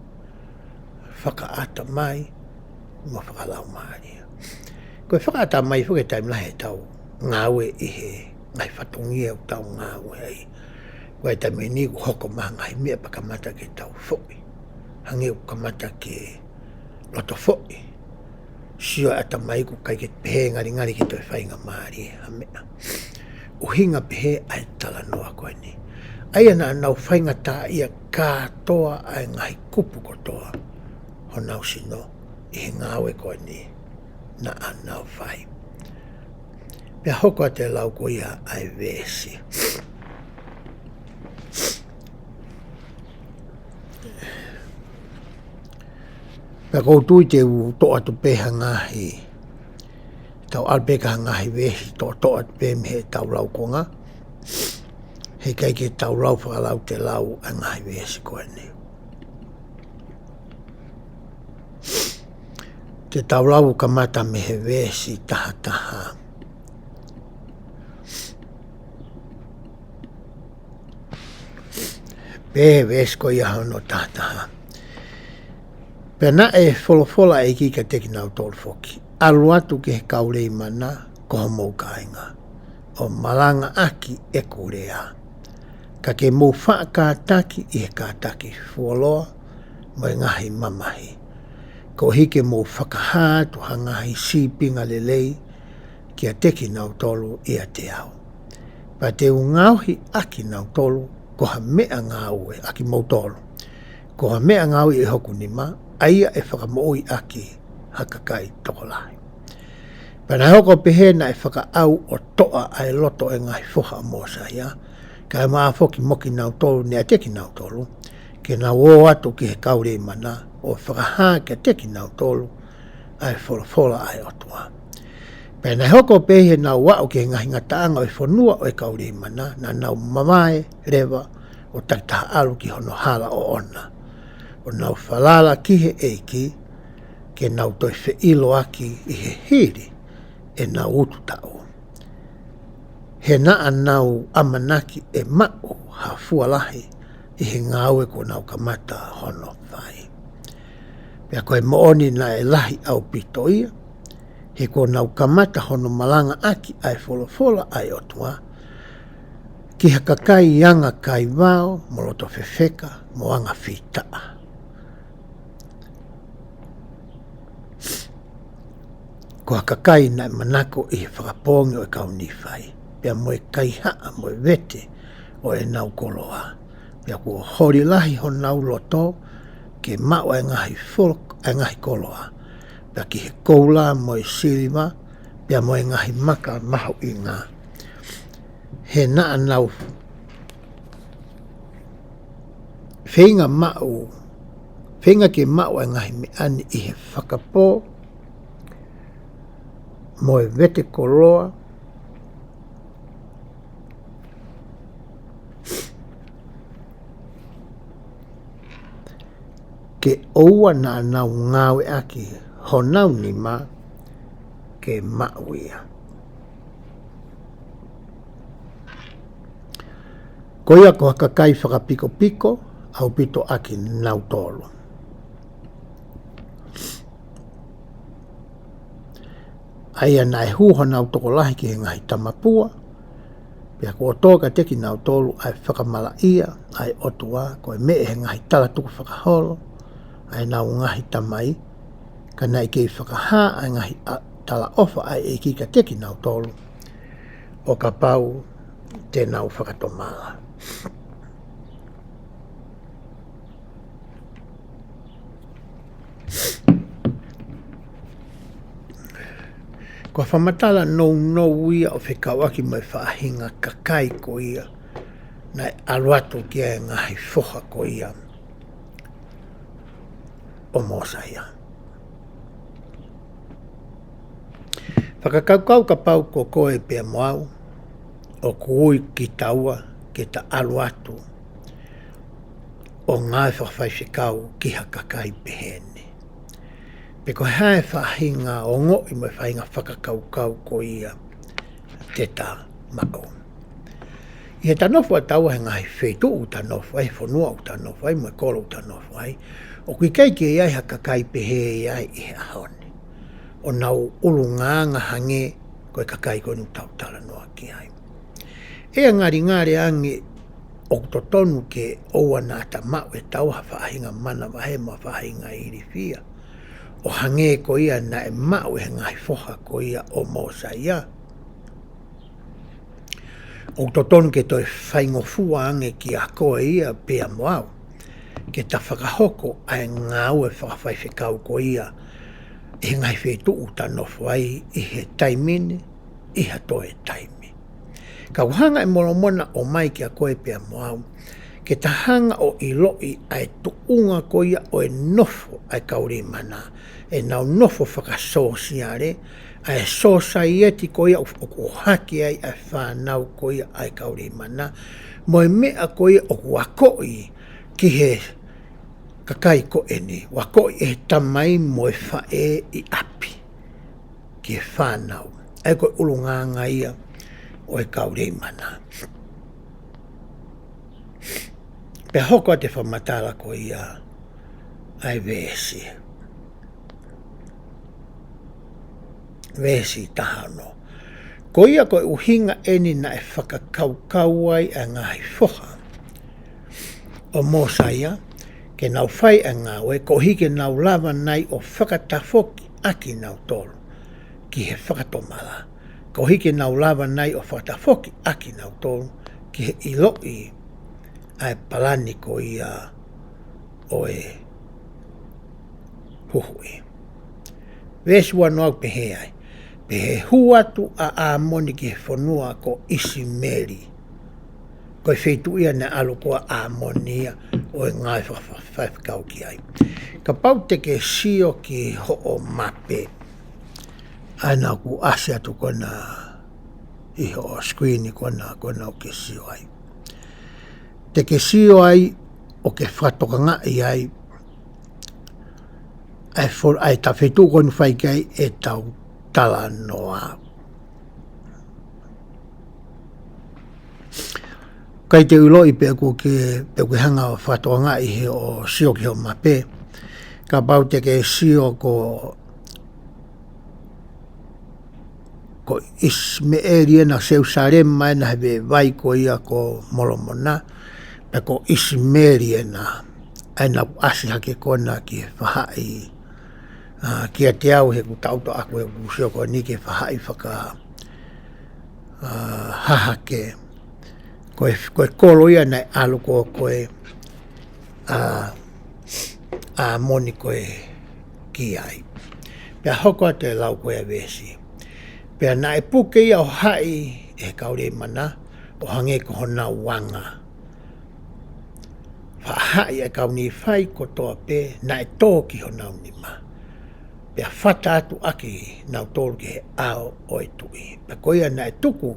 fakaʻatamai, mo fakalaumālie. Ko e fakaʻatamai foki e taimi lahi ʻetau ngāue ʻi he ngaahi fatongia ʻoku tau ngāue ai. Ko e taimi ni ʻoku hoko mai ha ngaahi meʻa pea kamata ke tau foʻi. hangē ʻoku kamata ke loto foʻi. Sio ʻatamai ʻoku ʻikai ke pehē, ngalingali ke toe faingamālie ha meʻa. ʻUhinga pehē ʻa e talanoa ko eni. ʻA ia naʻa nau faingataʻaʻia kātoa ʻa e ngaahi kupu kotoa honau sino ʻi he ngāue ko eni naʻa nau fai. Pea hoko atu e lau ko ia ʻa e veesi. Pea ʻoku ou tui te u toʻo atu pē ha ngaahi, tau ʻalu pē ki ha ngaahi veesi toʻotoʻo atu pē mei heʻetau laukonga. Heʻikai ke tau lau fakalautelau ʻa e ngaahi veesi ko eni. Te tau lau kamata mei he veesi tahataha. Pea veesi ko ia hono tahataha. Pea naʻe folofola ʻa e ʻEiki kiate kinautolu foki, ʻAlu atu ki he kau Leimana ko homou kāinga, ʻo malangaʻaki ʻeku lea. Ka ke mou faʻa kātaki ʻi he kātaki fuoloa mo e ngaahi mamahi, koeʻuhi ke mou fakahā atu ha ngaahi sīpinga lelei kiate kinautolu ʻiate au. Pea te u ngaohi ʻa kinautolu ko ha meʻangāue, ʻa kimoutolu ko ha meʻangāue ʻi hoku nima, ʻa ia ʻe fakamoʻui ʻaki ha kakai tokolahi. Pea naʻe hoko ʻo pehē naʻe fakaʻau ʻo toʻa ʻa e loto ʻo e ngaahi foha ʻo Mōsaia, kae ʻumaʻā foki mo kinautolu naʻe ʻiate kinautolu, ke nau ō atu ki he kau Leimana, ʻo fakahā kiate kinautolu ʻa e folofola ʻa e ʻOtua. Pea naʻe hoko ʻo pehē ʻi heʻenau aʻu ki he ngaahi ngataʻanga ʻo e fonua ʻo e kau Leimana, naʻa nau mavae leva ʻo takitaha ʻalu ki hono hala ʻoʻona, ʻo nau falala ki he ʻEiki, ke nau toe feʻiloaki ʻi he hili ʻenau ututaʻu. He naʻa nau ʻamanaki ʻe maʻu ha fua lahi ʻi he ngāue kuo nau kamata hono fai. Pea ko e moʻoni naʻe lahi ʻaupito ia, he kuo nau kamata hono malangaʻaki ʻa e folofola ʻa e ʻOtua ki ha kakai anga kaivao, mo loto fefeka, mo anga fītaʻa. Ko ha kakai naʻe manako ʻi he fakapoongi ʻo e kau Nīfai, pea mo e kaihaʻa mo e vete ʻo ʻenau koloa. Pea kuo holi lahi honau loto ke maʻu ʻa e ngaahi folo-, ʻa e ngaahi koloa, pea ki he koula mo e siliva, pea mo e ngaahi maka mahuʻinga. He naʻa nau feinga maʻu, feinga ke maʻu ʻa e ngaahi meʻa ni ʻi he fakapō mo e vete koloa, ke ʻoua naʻa nau ngāueʻaki honau nima ke maʻu ia. Ko ia ko ha kakai fakapikopiko ʻaupito ʻa kinautolu. ʻA ia naʻe hū honau tokolahi ki he ngaahi tamapua, pea kuo tō kiate kinautolu ʻa e fakamalaʻia ʻa e ʻOtua, ko e meʻa ʻi he ngaahi talatukufakaholo ʻa ʻenau ngaahi tamai, ka naʻe kei fakahā ʻa e ngaahi ʻa-, talaʻofa ʻa e ʻEiki kiate kinautolu, ʻo kapau te nau fakatomala. Ko e fakamatala nounou ia ʻo fekauʻaki mo e faʻahinga kakai ko ia naʻe ʻalu atu ki ai e ngaahi foha ko ia ʻo Mōsaia. Fakakaukau kapau ko koe pea mo au, ʻoku ui kitaua ke ta ʻalu atu ʻo ngāue fakafaifekau ki ha kakai pehē ni. Pe ko e hā e faʻahinga ongoʻi mo e faʻahinga fakakaukau ko ia te ta maʻu. ʻI heʻeta nofo ʻataua he ngaahi feituʻu ʻoku ta nofo ai, he fonua ʻoku ta nofo ai, mo e kolo ʻoku ta nofo ai, ʻoku ʻikai ke ʻi ai ha kakai pehē ia ʻi he ʻaho ni. ʻO nau ʻulungaanga hangē ko e kakai ko eni ʻoku tau talanoa ki ai. ʻE ngalingali ange ʻoku totonu ke ʻoua naʻa ta maʻu ʻe taua ha faʻahinga manavahē mo ha faʻahinga ilifia, ʻo hangē ko ia naʻe maʻu ʻe he ngaahi foha ko ia ʻo Mōsaia. ʻOku totonu ke toe faingofua ange kiate koe ia pea mo au, ke ta fakahoko ʻa e ngāue fakafaifekau ko ia ʻi he ngaahi feituʻu ta nofo ai ʻi he taimi ni, ʻi ha toe taimi. Ka ʻoku hanga ʻe Molomona ʻo ʻomai kiate koe pea mo au, ke ta hanga ʻo ʻiloʻi ʻa e tuʻunga ko ia ʻo e nofo ʻa e kau Leimana, ʻenau nofo fakasōsiale, ʻa e sōsaieti ko ia ʻoku, ʻoku ʻohake ai ʻa e fānau ko ia ʻa e kau Leimana, mo e meʻa ko ia ʻoku akoʻi ki he kakai ko eni, ʻoku akoʻi ʻe he tamai mo e faʻē ʻi ʻapi ki he fānau. ʻA ia ko e ʻulungaanga ia ʻo e kau Leimana. Pea hoko atu e fakamatala ko ia ʻa e veesi. Veesi taha ono. Ko ia ko e ʻuhinga eni naʻe fakakaukau ai ʻa e ngaahi foha ʻo Mōsaia, ke nau fai ʻa e ngāue, koeʻuhi ke nau lava nai ʻo fakatafoki ʻakinautolu ki he fakatomala, koeʻuhi ke nau lava nai ʻo fakatafoki ʻakinautolu ki he ʻiloʻi ʻa e palani ko ia ʻo e huhuʻi. Veesi ua noa ʻoku pehē ai, pea hū atu ʻa ʻĀmoni ki he fonua ko ʻIsimeli. Ko e feituʻu ia naʻe ʻalu ko ia ʻa ʻĀmoni ia ʻo e ngāue fakafaifekau ki ai. Kapau te ke sio ki hoʻo mape, ʻa ia naʻa ku ʻasi atu ko ena ʻi hoʻo screen ko ena, ko ena ʻoku ke sio ai. Te ke sio ai ʻo ke fakatokangaʻi ai ʻa e fo-, ʻa e ta feituʻu ko eni ʻoku fai ki ai ʻetau talanoa. ʻIkai te u ʻiloʻi pe ʻoku ke, pe ʻoku ke hanga ʻo fakatokangaʻi he ʻoku sio ki hoʻo mape. Kapau te ke sio ko, ko ʻIsimeʻeli ena, Selusalema ena he vaivai ko ia ko Molomona, pea ko ʻIsimeli ena, ʻa ia naʻa ku ʻasi hake ko ena ki he faʻahi, ʻa, kiate au he ʻoku taʻutu ʻaku he ʻoku sio ko eni ki he faʻahi faka, ʻa, hahake. Ko e, ko e kolo ia naʻe ʻalu ko, ko e, ʻa, ʻĀmoni ko ē ki ai. Pea hoko atu e lau ko ia veesi. Pea naʻe puke ia ʻo haʻi ʻe he kau Leimana, ʻo hangē ko honau anga. Faʻa haʻi ʻa e kau Nīfai kotoa pē naʻe tō ki honau nima. Pea fata atu ʻakinautolu ki he ʻao ʻo e tuʻi. Pea ko ia naʻe tuku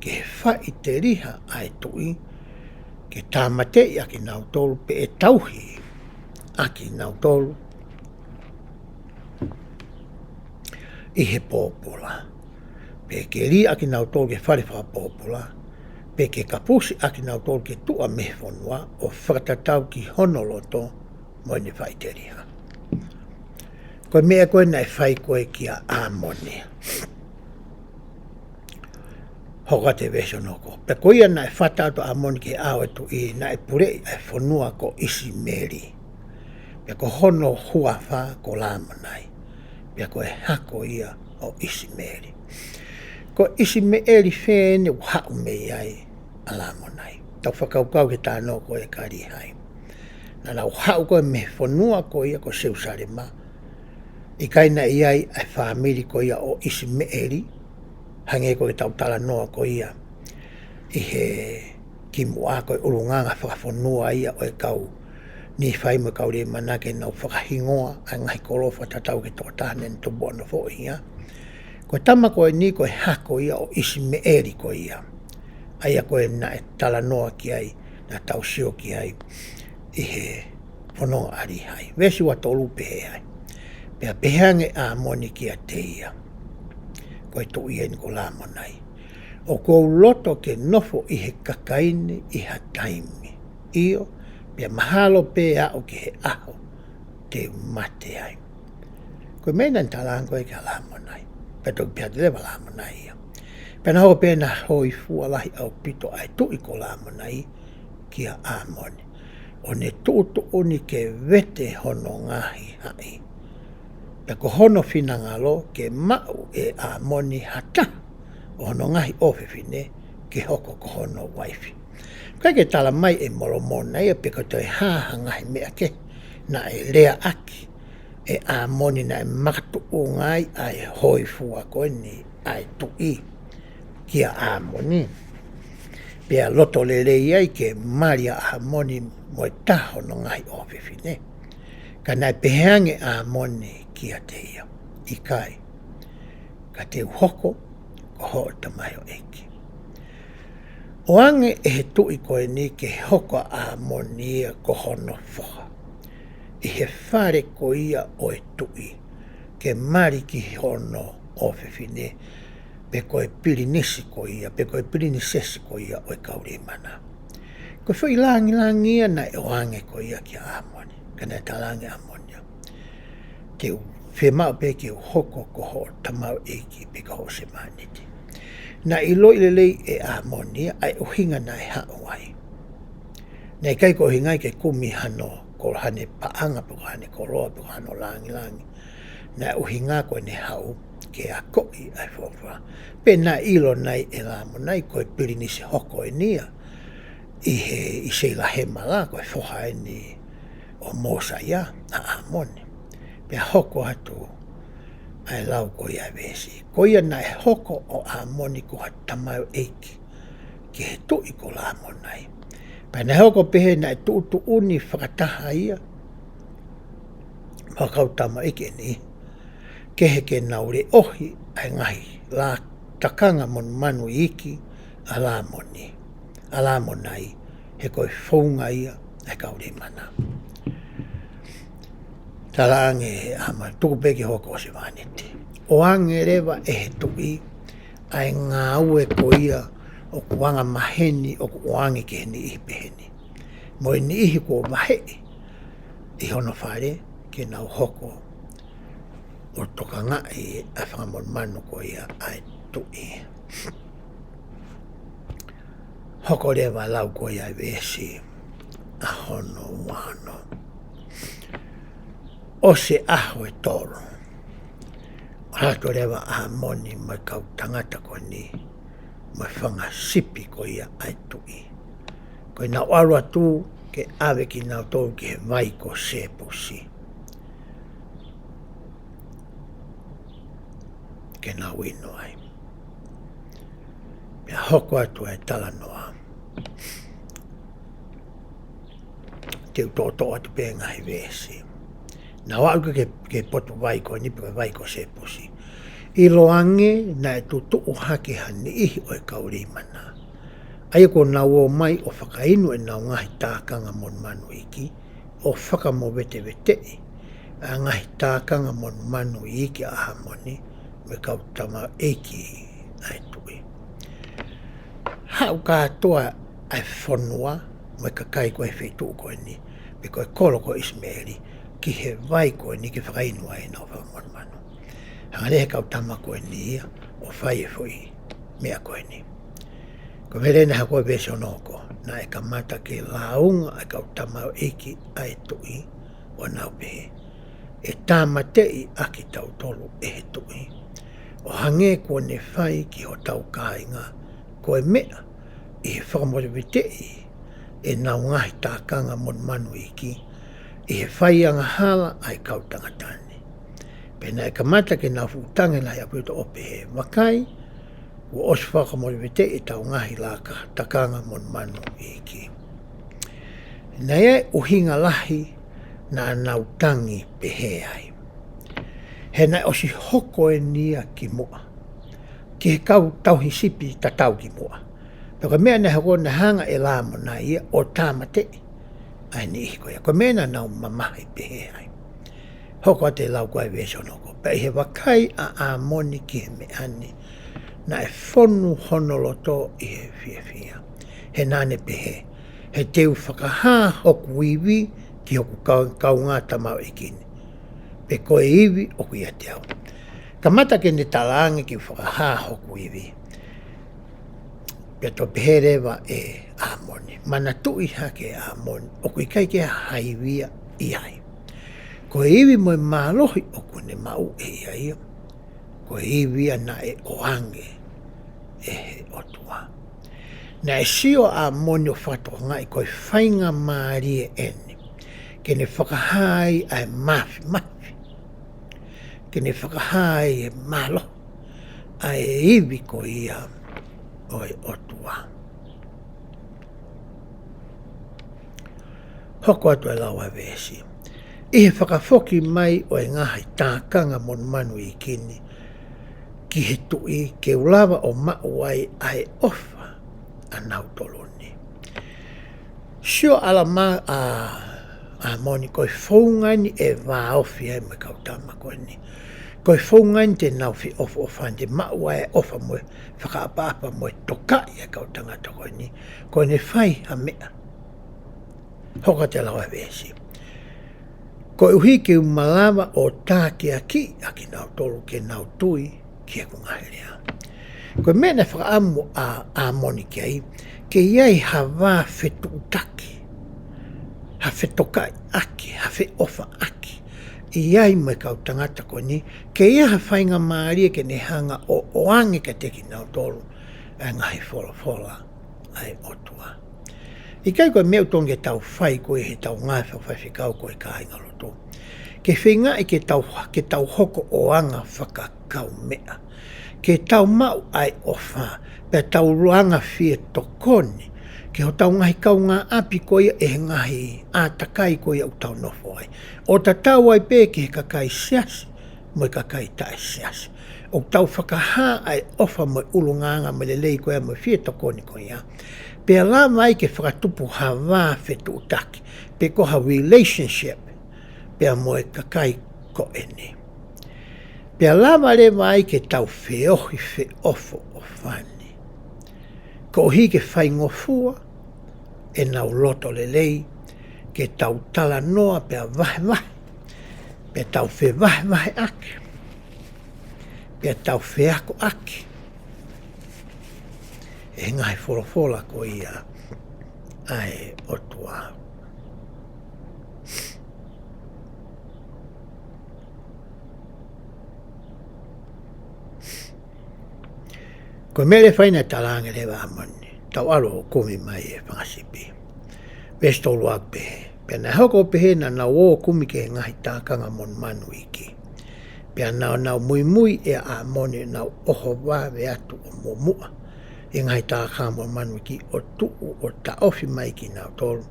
ki he faʻiteliha ʻa e tuʻi, ke tāmateʻi ʻakinautolu, pe ʻe tauhi ʻakinautolu ʻi he pōpula. Pe ke lī ʻakinautolu ki he fale fakapōpula, pe ke kapusi ʻakinautolu ke tuʻa mei he fonua, ʻo fakatatau ki hono loto mo ʻene faʻiteliha. Ko e meʻa ko ē naʻe fai ko ē kia ʻĀmoni. Hoko atu e veesi ono ko. Pea ko ia naʻe fata atu ʻa ʻĀmoni ki he ʻao ʻo e tuʻi, naʻe puleʻi ʻa e fonua ko ʻIsimeli. Pea ko hono huafa ko Lamonai. Pea ko e hako ia ʻo ʻIsimeli. Ko ʻIsimeʻeli fē eni ʻoku haʻu mei ai ʻa Lamonai? Tau fakakaukau ki he talanoa ko ē kia Līhai. Naʻa nau haʻu ko ē mei he fonua ko ia ko Selusalema. ʻIkai naʻe ʻi ai ʻa e fāmili ko ia ʻo ʻIsimeʻeli, hangē ko ʻetau talanoa ko ia ʻi he kimuʻa, ko e ʻulungaanga fakafonua ia ʻo e kau Nīfai mo e kau Leimana ke nau fakahingoa ʻa e ngaahi kolo fakatatau ki he tokotaha naʻa ne tupu ʻo nofoʻia. Ko e tama ko eni ko e hako ia ʻo ʻIsimeʻeli ko ia. ʻA ia ko ē naʻe talanoa ki ai, naʻa tau sio ki ai ʻi he fononga ʻa Līhai. Veesi ua tolu pehē ai. Pea pehē ange ʻa ʻĀmoni kiate ia, ko e tuʻi eni ko Lamonai, ʻOku ou loto ke nofo ʻi he kakai ni ʻi ha taimi. ʻIo, pea mahalo pē aʻu ki he ʻaho te u mate ai. Ko e meʻa naʻa ne talaange ko ē kia Lamonai. Pea toki pehē atu leva ʻa Lamonai ia. Pea naʻe hoko pē ʻena hōifua lahi ʻaupito ʻa e tuʻi ko Lamonai, kia ʻĀmoni, ʻo ne tuʻutuʻuni ke vete hono ngaahi haʻi. Pea ko hono finangalo ke maʻu ʻe ʻĀmoni ha taha ʻo hono ngaahi ʻofefine ke hoko ko hono uaifi. ʻIkai ke tala mai ʻe Molomona ia pe ko e toe hā ha ngaahi meʻa kehe naʻe leaʻaki ʻe ʻĀmoni naʻe makatuʻunga ai ʻa e hōifua ko eni ʻa e tuʻi kia ʻĀmoni, pea loto lelei ai ke mali ʻa ʻĀmoni mo e taha hono ngaahi ʻofefine. Ka naʻe pehē ange ʻe ʻĀmoni kiate ia, ʻIkai, ka te u hoko ko hoʻo tamaioʻeiki. ʻOange ʻe he tuʻi ko eni ke hoko ʻa ʻĀmoni ia ko hono foha ʻi he fale ko ia ʻo e tuʻi, ke mali ki hono ʻofefine, pe ko e pilinisi ko ia, pe ko e pilinisesi ko ia ʻo e kau Leimana. Ko e foʻi langilangi ia naʻe ʻoange ko ia kia ʻĀmoni, ka naʻe talaange ʻe ʻĀmoni ia, Te u fiemaʻu pē ke u hoko ko hoʻo tamaioʻeiki pe ko hoʻo sevāniti. Naʻe ʻiloʻi lelei ʻe ʻĀmoni ia ʻa e ʻuhinga naʻe haʻu ai. Naʻe ʻikai ko e ʻuhinga ia ke kumi hano kolo, hane paʻanga pe ko hane koloa pe ko hano langilangi. Naʻe ʻuhinga ko ʻene haʻu ke akoʻi ʻa e folofola. Pea naʻe ʻilo nai ʻe Lamoni ko e pilinisi hoko eni ia ʻi he, ʻi Seilahema la, ko e foha eni ʻo Mōsaia, ʻa ʻĀmoni. Pea hoko atu ʻa e lau ko ia ʻa e veesi. Ko ia naʻe hoko ʻo ʻĀmoni ko ha tamaioʻeiki ki he tuʻi ko Lamoni. Pea naʻe hoko pehē naʻe tuʻutuʻuni fakataha ia mo e kau tamaioʻeiki ʻe niʻihi kehe ke nau leʻohi ʻa e ngaahi la-, takanga monumanu iiki ʻa Lamoni, ʻa Lamoni, he ko e founga ia ʻa e kau Leimana. Talaange ʻe ʻĀmoni, Tuku pē ke u hoko ko hoʻo sevāniti. ʻOange leva ʻe he tuʻi ʻa e ngāue ko ia ʻoku anga maheni ʻoku ʻoange ki he niʻihi pehē ni, mo e niʻihi kuo vaheʻi ʻi hono fale ke nau hoko ʻo tokangaʻi ʻa e fanga monumanu ko ia ʻa e tuʻi. Hoko leva lau ko ia ʻa e veesi ʻa hono ua ono. ʻOsi e ʻaho ʻe tolu, ʻalu atu leva ʻa ʻĀmoni mo e kau tangata ko eni mo e fanga sipi ko ia ʻa e tuʻi. Ko ʻenau ʻalu atu ke ʻave kinautolu ki he vai ko Sepusi ke nau inu ai. Pea hoko atu ʻa e talanoa. Te u toʻotoʻo atu pē ngaahi veesi. Nau ʻalu ki he, ki he potu vai ko eni pe ko e vai ko Sepusi. ʻIloange naʻe tutuʻu hake ha niʻihi ʻo e kau Leimana, ʻa ia kuo nau ō mai ʻo fakainu ʻenau ngaahi tākanga monumanu iiki, ʻo fakamoveteveteʻi ʻa e ngaahi tākanga monumanu iiki ʻa ʻĀmoni mo e kau tamaioʻeiki ʻa e tuʻi. Haʻu kātoa ʻa e fonua mo e kakai ko ē he feituʻu ko eni, pe ko e kolo ko ʻIsimeli, ki he vai ko eni ke fakainu ai ʻenau fanga monumanu. Hanga leva ʻe he kau tama ko eni ia ʻo fai e foʻi meʻa ko eni. Ko e veesi naʻe hoko, veesi ono hoko, naʻe kamata ke lāunga ʻa e kau tamaioʻeiki ʻa e tuʻi, ʻo nau pehē, ʻE tāmateʻi ʻa kitautolu ʻe he tuʻi, ʻo hangē kuo ne fai ki hotau kāinga, ko e meʻa ʻi he fakamoveteveteʻi ʻenau ngaahi tākanga monumanu iiki, ʻi he fai angahala ʻa e kau tangata ni. Pea naʻe kamata ke nau fuʻu tangi lahi ʻaupito ʻo pehē, Vakai, kuo ʻosi fakamoveteveteʻi ʻetau ngaahi laka, tākanga monumanu iiki. Naʻe ʻuhinga lahi naʻa nau tangi pehē ai. He naʻe ʻosi hoko eni ia kimuʻa ki he kau tauhi sipi tatau kimuʻa. Pea ko e meʻa naʻe hoko naʻe hanga ʻe Lamoni ia ʻo tāmateʻi ʻa e niʻihi ko ia. Ko e meʻa naʻa nau mamahi pehē ai. Hoko atu e lau ko ē veesi ono hoko. Pea ʻi he vakai ʻa ʻĀmoni ki he meʻa ni, naʻe fonu hono loto ʻi he fiefia. He naʻa ne pehē, He te u fakahā hoku ivi ki hoku kau-, kaungā tamaioʻeiki ni, pe ko e ivi ʻoku ʻiate au. Kamata ke ne talaange ke u fakahā hoku ivi. Pea toe pehē leva ʻe ʻĀmoni, manatuʻi hake ʻe ʻĀmoni, ʻoku ʻikai ke ʻi ai ha ivi ia ʻi ai. Ko e ivi mo e mālohi ʻoku ne maʻu ʻe ia ia, ko e ivi ia naʻe ʻoange ʻe he ʻOtua. Naʻe sio ʻa ʻĀmoni ʻo fakatokangaʻi ko e faingamālie eni ke ne fakahā ai ʻa e māfimafi, ke ne fakahā ai e mālohi ʻa e ivi ko ia ʻo e ʻOtua. Hoko atu e lau ʻa e veesi. ʻI he fakafoki mai ʻo e ngaahi tākanga monumanu iiki ni ki he tuʻi, ke u lava ʻo maʻu ai ʻa e ʻofa ʻanautolu ni. Sio ʻa ʻĀmoni, ʻa ʻĀmoni, ko e founga eni ʻe vāofi ai mo e kau tama ko eni. Ko e founga eni te nau feʻofoʻofani, te maʻu ai e ʻofa mo e fakaʻapaʻapa mo e tokaʻi ʻa e kau tangata ko eni. Ko ʻene fai ha meʻa. Hoko atu e lau ʻa e veesi. Koeʻuhi ke u malava ʻo tākiekina kinautolu ke nau tui ki heʻeku ngaahi lea. Ko e meʻa naʻe fakaʻamu ʻa ʻĀmoni ki ai, ke ʻi ai ha vā fetuʻutaki, ha fetokaʻiʻaki, ha feʻofaʻaki ʻi ai mo e kau tangata ko eni, ke ʻi ai ha faingamālie ke ne hanga ʻo ʻoange kiate kinautolu ʻa e ngaahi folofola ʻa e ʻOtua. ʻIkai ko e meʻa ʻoku totonu ke tau fai ko ē heʻetau ngāue fakafaifekau ko e kāingalotu, ke feingaʻi ke tau, ke tau hoko ʻo anga fakakaumeʻa, ke tau maʻu ʻa e ʻofa, pea tau anga fie tokoni ki hotau ngaahi kaungāʻapi ko ia ʻi he ngaahi ʻātakai ko ia ʻoku tau nofo ai, ʻo tatau ai pē ki he kakai siasi mo e kakai taʻesiasi. ʻOku tau fakahā ʻa e ʻofa mo e ʻulungaanga mo e lelei ko ia mo e fie tokoni ko ia, pea lava ai ke fakatupu ha vā fetuʻutaki, pe ko ha relationship pea mo e kakai ko eni. Pea lava leva ai ke tau feohi feʻofoʻofani, koeʻuhi ke faingofua ʻenau loto lelei, ke tau talanoa pea vahevahe, pea tau fevahevaheʻaki, pea tau feakoʻaki ʻe he ngaahi folofola ko ia ʻa e ʻOtua. Ko e meʻa leva eni naʻe talaange leva ʻe ʻĀmoni, tau ʻalu ʻo kumi mai e fanga sipi. Veesi tolu ʻoku pehē, pea naʻe hoko ʻo pehē naʻa nau ō ʻo kumi ki he ngaahi tākanga monumanu iiki. Pea naʻa nau muimui ʻia ʻĀmoni ʻo nau ʻohovale atu ʻo muʻomuʻa ʻi he ngaahi tākanga monumanu iiki ʻo tuʻu ʻo taʻofi mai kinautolu,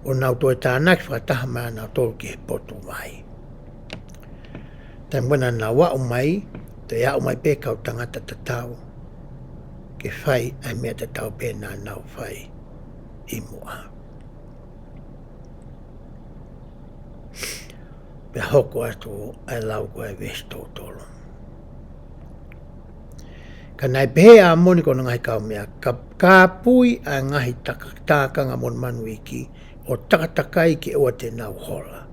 ʻo nau toe tānaki fakataha mai ʻanautolu ki he potu vai. Taimi naʻa nau aʻu mai, toe aʻu mai pē kau tangata tatau ke fai ʻa e meʻa tatau pē naʻa nau fai ʻi muʻa. Pea hoko atu ʻa e lau ko e veesi tolu tolu. Ka naʻe pehē ʻe ʻĀmoni ki hono ngaahi kaumeʻa, ka, kāpui ʻa e ngaahi taka-, tākanga monumanu iiki ʻo takatakai ke ʻoua te nau hola.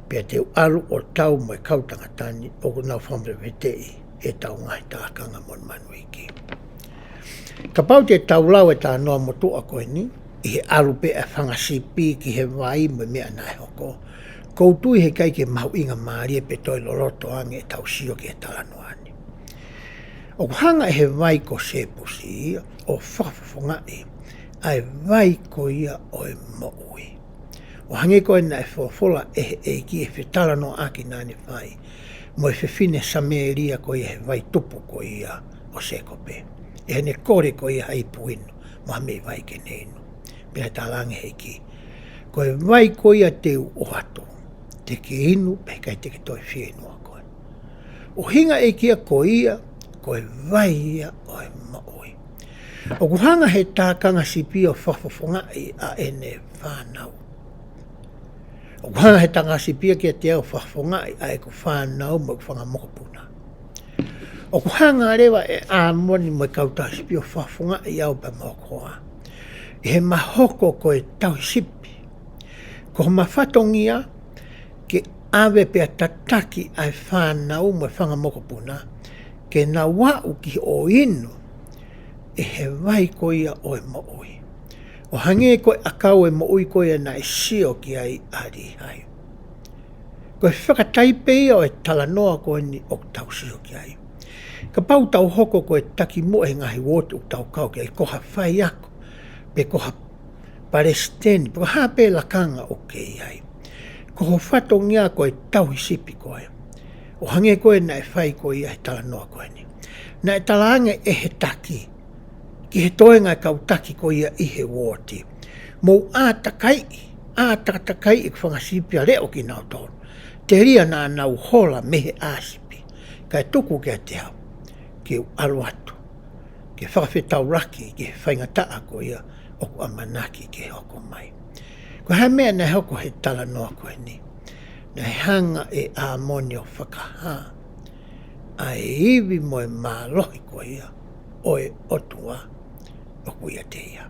Pea te u ʻalu ʻo tau mo e kau tangata ni ʻoku nau fakamolemoleʻi ʻetau ngaahi tākanga monumanu iiki. Kapau te tau lau e talanoa motuʻa ko eni, ʻi he ʻalu pē ʻa e fanga sipi ki he vai mo e meʻa naʻe hoko, ʻoku ou tui heʻikai ke mahuʻinga mālie pe toe loloto ange ʻetau sio ki he talanoa ni. ʻOku hanga ʻe he vai ko Sepusi ʻo fakafofongaʻi ʻa e vai ko ia ʻo e moʻui. ʻO hangē ko e naʻe folofola ʻe he ʻEiki ʻi he fetalanoaʻaki naʻa ne fai mo e fefine Samēlia ko ia he vai tupu ko ia ʻo Sēkope, ʻi heʻene kole ko ia ha ipu inu mo ha meʻi vai ke ne inu. Pea talaange ʻe he ʻEiki, ko e vai ko ia te u ʻoatu, te ke inu, pea ʻikai te ke toe fie inu ʻa koe. ʻUhinga ʻEiki ia ko ia, ko e vai ia ʻo e moʻui. ʻOku hanga ʻe he tākanga sipi ʻo fakafofongaʻi ʻa ʻene fānau. ʻOku hanga ʻe he tākanga sipi ia kiate au ʻo fakafofongaʻi ʻa ʻeku fānau mo ʻeku fanga mokopuna. ʻOku hanga leva ʻe ʻĀmoni mo e kau tākanga sipi ʻo fakafofongaʻi au pea mo hoku hoa ʻi heʻema hoko ko e tauhi sipi. Ko homa fatongia ke ʻave pea tataki ʻa e fānau mo e fanga mokopuna ke nau aʻu ki hoʻo inu ʻe he vai ko ia ʻo e moʻui. ʻO hangē ko e ʻakau ʻo e moʻui ko ia naʻe sio ki ai ʻa Līhai. Ko e fakataipe ia ʻo e talanoa ko eni ʻoku tau sio ki ai. Kapau tau hoko ko e taki muʻa he ngaahi uooti ʻoku tau kau ki ai, ko ha faiako, pe ko ha palesiteni, pe ko ha pē lakanga ʻoku ke ʻi ai. Ko ho fatongia ko e tauhi sipi koe. ʻO hangē ko e naʻe fai ko ia he talanoa ko eni. Naʻe talaange ʻe he taki ki he toenga e kau taki ko ia ʻi he uooti. Mou ʻātakaiʻi, ʻātakaiʻi ʻeku fanga sipi ʻa leʻo kinautolu. Telia naʻa nau hola mei he ʻā sipi. Kae tuku kiate au, ke u ʻalu atu ke fakafetaulaki ki he faingataʻa ko ia ʻoku ʻamanaki ke hoko mai. Ko e hā e meʻa naʻe hoko he talanoa ko eni? Naʻe hanga ʻe ʻĀmoni ʻo fakahā ʻa e ivi mo e mālohi ko ia ʻo e ʻOtua ʻoku ʻiate ia.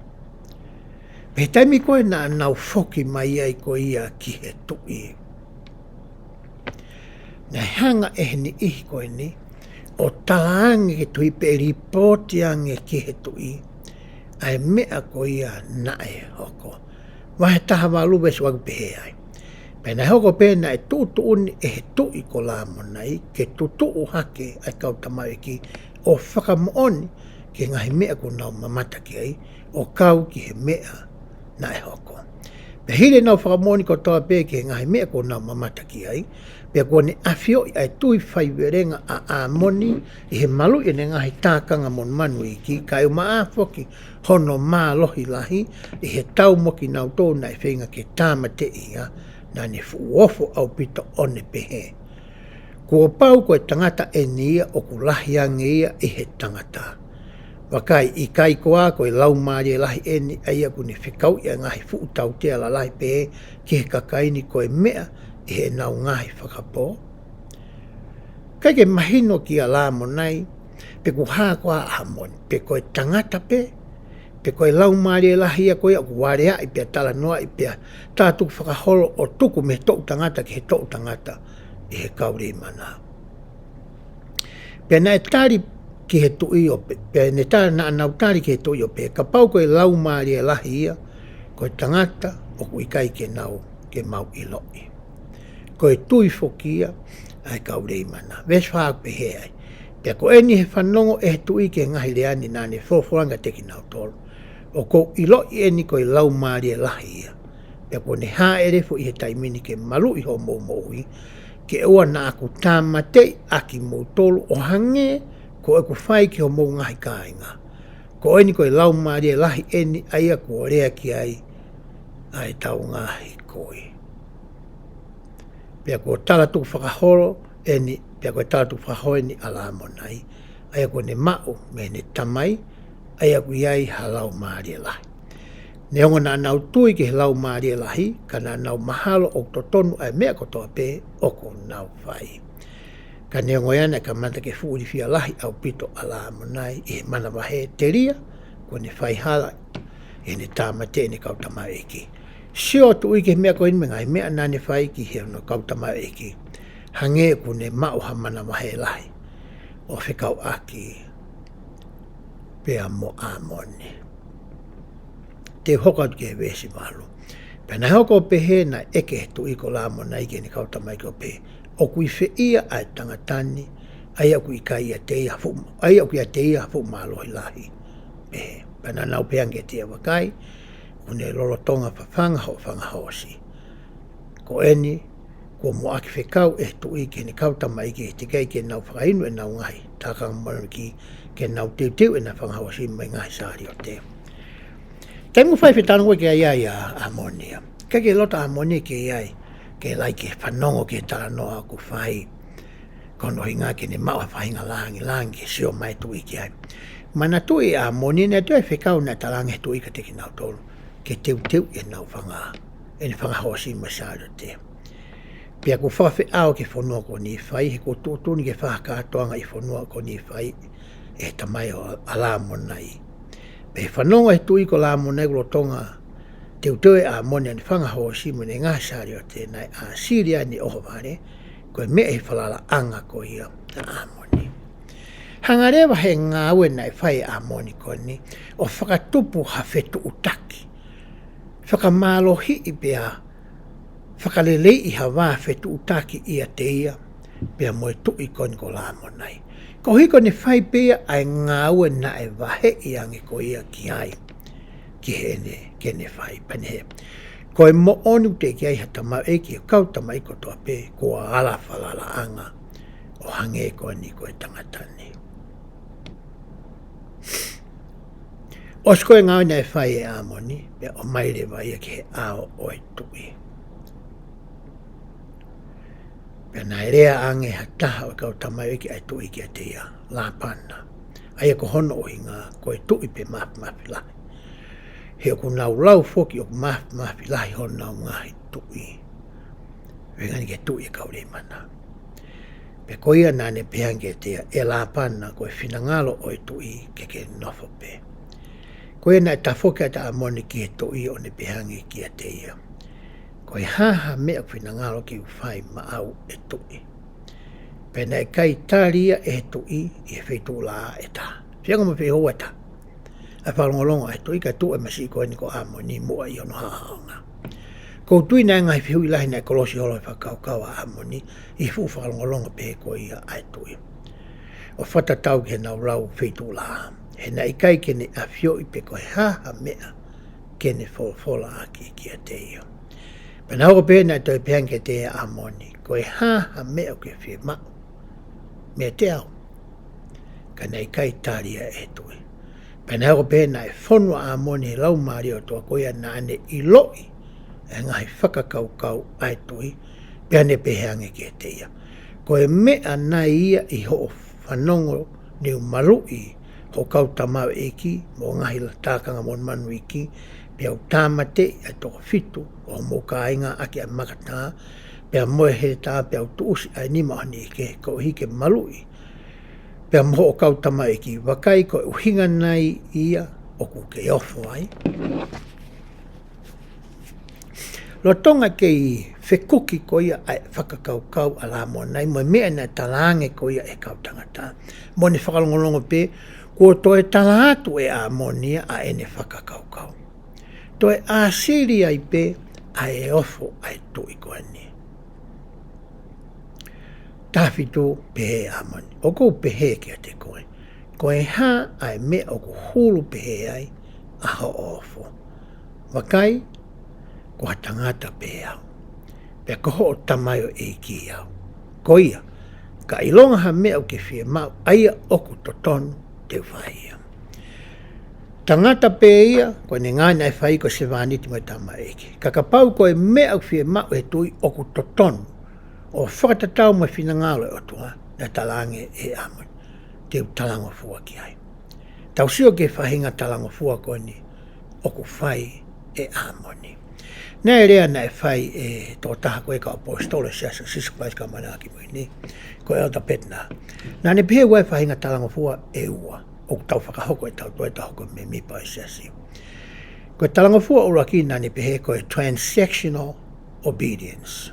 Pea he taimi ko ē naʻa nau foki mai ai ko ia ki he tuʻi, naʻe hanga ʻe he niʻihi ko eni ʻo talaange ki he tuʻi, pe lipooti ange ki he tuʻi ʻa e meʻa ko ia naʻe hoko. Vahe taha valu veesi ua ʻoku pehē ai: Pea naʻe hoko pē naʻe tuʻutuʻuni ʻe he tuʻi ko Lamonai ke tutuʻu hake ʻa e kau tamaioʻeiki ʻo fakamoʻoni ki he ngaahi meʻa kuo nau mamata ki ai, ʻo kau ki he meʻa naʻe hoko. Pea hili ʻenau fakamoʻoni kotoa pē ki he ngaahi meʻa kuo nau mamata ki ai, pea kuo ne ʻafioʻi ʻa e tui faivelenga ʻa ʻĀmoni ʻi he maluʻi ʻene ngaahi tākanga monumanu iiki, kae ʻumaʻā foki hono mālohi lahi, ʻi he tau mo kinautolu naʻe feinga ke tāmateʻi ia, naʻa ne fuʻu ofo ʻaupito ʻo ne pehē: Kuo pau ko e tangata eni ia ʻoku lahi ange ia ʻi he tangata. Vakai, ʻikai koā ko e Laumālie Lahi eni, ʻa ia ʻoku ne fekauʻi ʻa e ngaahi fuʻu tautea lalahi pehē ki he kakai ni, ko e meʻa ʻi heʻenau ngaahi fakapō? ʻIkai ke mahino kia Lamonai pe ko e hā koā ʻa ʻĀmoni, pe ko e tangata pē, pe ko e Laumālie Lahi ia ko ia ʻoku valeaʻi pea talanoaʻi pea talatukufakaholo ʻo tuku mei he toʻu tangata ki he toʻu tangata ʻi he kau Leimana. Pea naʻe tali ki he tuʻi ʻo pehē, pea ne ta-, naʻa nau tali ki he tuʻi ʻo pehē: Kapau ko e Laumālie Lahi ia, ko e tangata ʻoku ʻikai ke nau, ke mau ʻiloʻi. Ko e tui foki ia ʻa e kau Leimana. Veesi fā ʻoku pehē ai: Pea ko eni, he fanongo ʻe he tuʻi ki he ngaahi lea ni, naʻa ne folofola ange kiate kinautolu: ʻOku ou ʻiloʻi eni ko e Laumālie Lahi ia. Pea kuo ne hāʻele hifo ʻi he taimi ni ke maluʻi hoʻomou moʻui, ke ʻoua naʻa ku tāmateʻi ʻa kimoutolu ʻo hangē ko ʻeku fai ki homou ngaahi kāinga. Ko eni ko e Laumālie Lahi eni, ʻa ia kuo lea ki ai ʻa ʻetau ngaahi kui. Pea kuo talatukufakaholo eni, pea ko e talatukufakaholo eni ʻa Lamonai, ʻa ia kuo ne maʻu mei heʻene tamai, ʻa ia ʻoku ʻi ai ha Laumālie Lahi. Neongo naʻa nau tui ki he Laumālie Lahi, ka naʻa nau mahalo ʻoku totonu ʻa e meʻa kotoa pē ʻoku nau fai. Ka neongo ia, naʻe kamata ke fuʻu ilifia lahi ʻaupito ʻa Lamonai ʻi he manavahē, telia kuo ne faihala ʻi heʻene tāmateʻi ʻene kau tamaioʻeiki. Sio ʻa e tuʻi ki he meʻa ko eni mo e ngaahi meʻa naʻa ne fai ki hono kau tamaioʻeiki, hangē ʻoku ne maʻu ha manavahē lahi ʻo fekauʻaki pea mo ʻĀmoni. Te u hoko atu ki he veesi valu. Pea naʻe hoko ʻo pehē naʻe ʻeke ʻe he tuʻi ko Lamonai ki heʻene kau tamaioʻeiki ʻo pehē: ʻOku ʻi fē ia ʻa e tangata ni, ʻa ia ʻoku ʻikai ʻiate ia ha fuʻu, ʻa ia ʻoku ʻiate ia ha fuʻu mālohi lahi pehē? Pea naʻa nau pehē ange kiate ia: Vakai, ʻoku ne lolotonga fafanga hoʻo fanga hoosi. Ko eni, kuo muʻaki fekau ʻe he tuʻi ki heʻene kau tamaioʻeiki he teʻeki ai ke nau fakainu ʻenau ngaahi tākanga monumanu iiki, ke nau teuteu ʻena fanga hoosi mo e ngaahi sāliote. Taimi ʻoku fai fetalanoaʻaki ai ʻa ʻĀmoni ia, ʻikai ke loto ʻa ʻĀmoni ke ʻi ai, ke ʻi ai ke fanongo ki he talanoa ʻoku fai, ko hono ʻuhinga ke ne maʻu ha faʻahinga lāngilangi ke sio mai e tuʻi ki ai. Manatuʻi ʻa ʻĀmoni naʻe toe fekau, naʻe talaange ʻe he tuʻi kiate kinautolu ke teuteu ʻenau fanga, ʻene fanga hoosi mo e sāliote. Pea kuo fakafeʻao ki he fonua ko Nīfai, he kuo tuʻutuʻuni ke fai ha kātoanga ʻi he fonua ko Nīfai ʻe he tamai ʻo Lamonai. Pea ʻi he fanongo ʻe he tuʻi ko Lamonai ʻoku lolotonga teuteu ʻe ʻĀmoni ʻene fanga hoosi mo ʻene ngaahi sāliote, naʻe ʻāsili ʻene ʻohovale, ko e meʻa ʻi he falalaʻanga ko ia ʻa ʻĀmoni. Hanga leva he ngāue naʻe fai ʻe ʻĀmoni ko eni ʻo fakatupu ha fetuʻutaki, fakamālohiʻi pea fakaleleiʻi ha vā fetuʻutaki ʻiate ia pea mo e tuʻi ko eni ko Lamonai. Koeʻuhi ko ʻene fai pē ia ʻa e ngāue naʻe vaheʻi ange ko ia ki ai, ki heʻene, ke ne fai pē ʻene hē. Ko e moʻoni ʻoku teʻeki ai ha tamaioʻeiki ʻo e kau tamaioʻeiki kotoa pē kuo ala falalaʻanga ʻo hangē ko eni ko e tangata ni. ʻOsi ko e ngāue naʻe fai ʻe ʻĀmoni, pea ʻomai leva ia ki he ʻao ʻo e tuʻi. Pea naʻe lea ange ha taha ʻo e kau tamaioʻeiki ʻa e tuʻi kiate ia, Lapana. ʻA ia ko hono ʻuhinga, ko e tuʻi pē mafimafi lahi. He ʻoku nau lau foki ʻoku mafimafi lahi honau ngaahi tuʻi. Feinga ni ke tuʻi e kau Leimana. Pea ko ia naʻa ne pehē ange kiate ia, ʻE Lapana, ko e finangalo ʻo e tuʻi ke ke nofo pē. Ko ia naʻe tafoki atu ʻa ʻĀmoni ki he tuʻi ʻo ne pehē ange kiate ia, Ko e hā ha meʻa ʻoku finangalo ke u fai maʻau ʻe tuʻi? Pea naʻe ʻikai tali ia ʻe he tuʻi ʻi he feituʻu laʻā ʻe taha. Feinga mo feihoua ʻe taha ʻa e fakalongolongo ʻa e tuʻi kae tuʻu e masiʻi ko eni ko ʻĀmoni muʻa ʻi hono haʻohaʻonga. ʻOku ou tui naʻe ngaahi fehuʻi lahi naʻe kolosi holo he fakakaukau ʻa ʻĀmoni ʻi he fuʻu fakalongolongo pehē ko ia ʻa e tuʻi, ʻo fakatatau ki heʻenau lau feituʻu laʻā. He naʻe ʻikai ke ne ʻafioʻi pe ko e hā ha meʻa ke ne folofola ʻaki kiate ia. Pea naʻe hoko pē naʻe toe pehē ange kiate ia ʻe ʻĀmoni, Ko e hā ha meʻa ʻoku ke fiemaʻu meiate au? Ka naʻe ʻikai tali ia ʻe he tuʻi. Pea naʻe hoko pē naʻe fonu ʻa ʻĀmoni he Laumālie ʻo e ʻOtua, ko ia naʻa ne ʻiloʻi e ngaahi fakakaukau ʻa e tuʻi, pea ne pehē ange kiate ia, Ko e meʻa nai ia ʻi hoʻo fanongo ni ʻoku maluʻi hoʻo kau tamaioʻeiki mo e ngaahi tākanga monumanu iiki, pea u tāmateʻi ʻa e toko fitu ʻo homou kāinga ʻaki ʻa e makatā, pea mo e heletā, pea u tuʻusi ʻa e nima ʻo ha niʻihi kehe koeʻuhi ke maluʻi, pea mo hoʻo kau tamaioʻeiki? Vakai, ko e ʻuhinga nai ia ʻoku ke ofo ai? Lolotonga kei fekuki ko ia ʻa e fakakaukau ʻa Lamonai mo e meʻa naʻe talaange ko ia ʻe he kau tangata mo ʻene fakalongolongo pē, kuo toe tala atu ʻe ʻĀmoni ia ʻa ʻene fakakaukau. Toe ʻāsili ai pē ʻa e ofo ʻa e tuʻi ko eni. Taha fitu, pehē ʻe ʻĀmoni, ʻOku ou pehē kiate koe, ko e hā ʻa e meʻa ʻoku hulu pehē ai ʻa hoʻo ofo? Vakai, ko ha tangata pē au, pea ko hoʻo tamaioʻeiki au. Ko ia, ka ʻilonga ha meʻa ʻoku ke fiemaʻu, ʻa ia ʻoku totonu te u fai ia. Tangata pē ia, ko ʻene ngāue naʻe fai ko e sevāniti mo e tamaioʻeiki. Ka kapau ko e meʻa ʻoku fiemaʻu ʻe he tuʻi ʻoku totonu ʻo fakatatau mo e finangalo ʻo e ʻOtua, naʻe talaange ʻe ʻĀmoni, te u talangofua ki ai. Tau sio ki he faʻahinga talangofua ko eni ʻoku fai ʻe ʻĀmoni. Naʻe lea naʻe fai ʻe he tokotaha ko e kau ʻaposetolo ʻo e Siasi ʻo Sīsū Kalaisi ʻo e Kau Māʻoniʻoni ʻi he Ngaahi ʻAho Kimui Ni, ko Elder Bednar. Naʻa ne pehē ʻoku ʻi ai e faʻahinga talangofua ʻe ua ʻoku tau fakahoko ʻe tautolu ʻi heʻetau hoko ko e mēmipa ʻo e Siasi. Ko e talangofua ʻuluaki naʻa ne pehē ko e transactional obedience.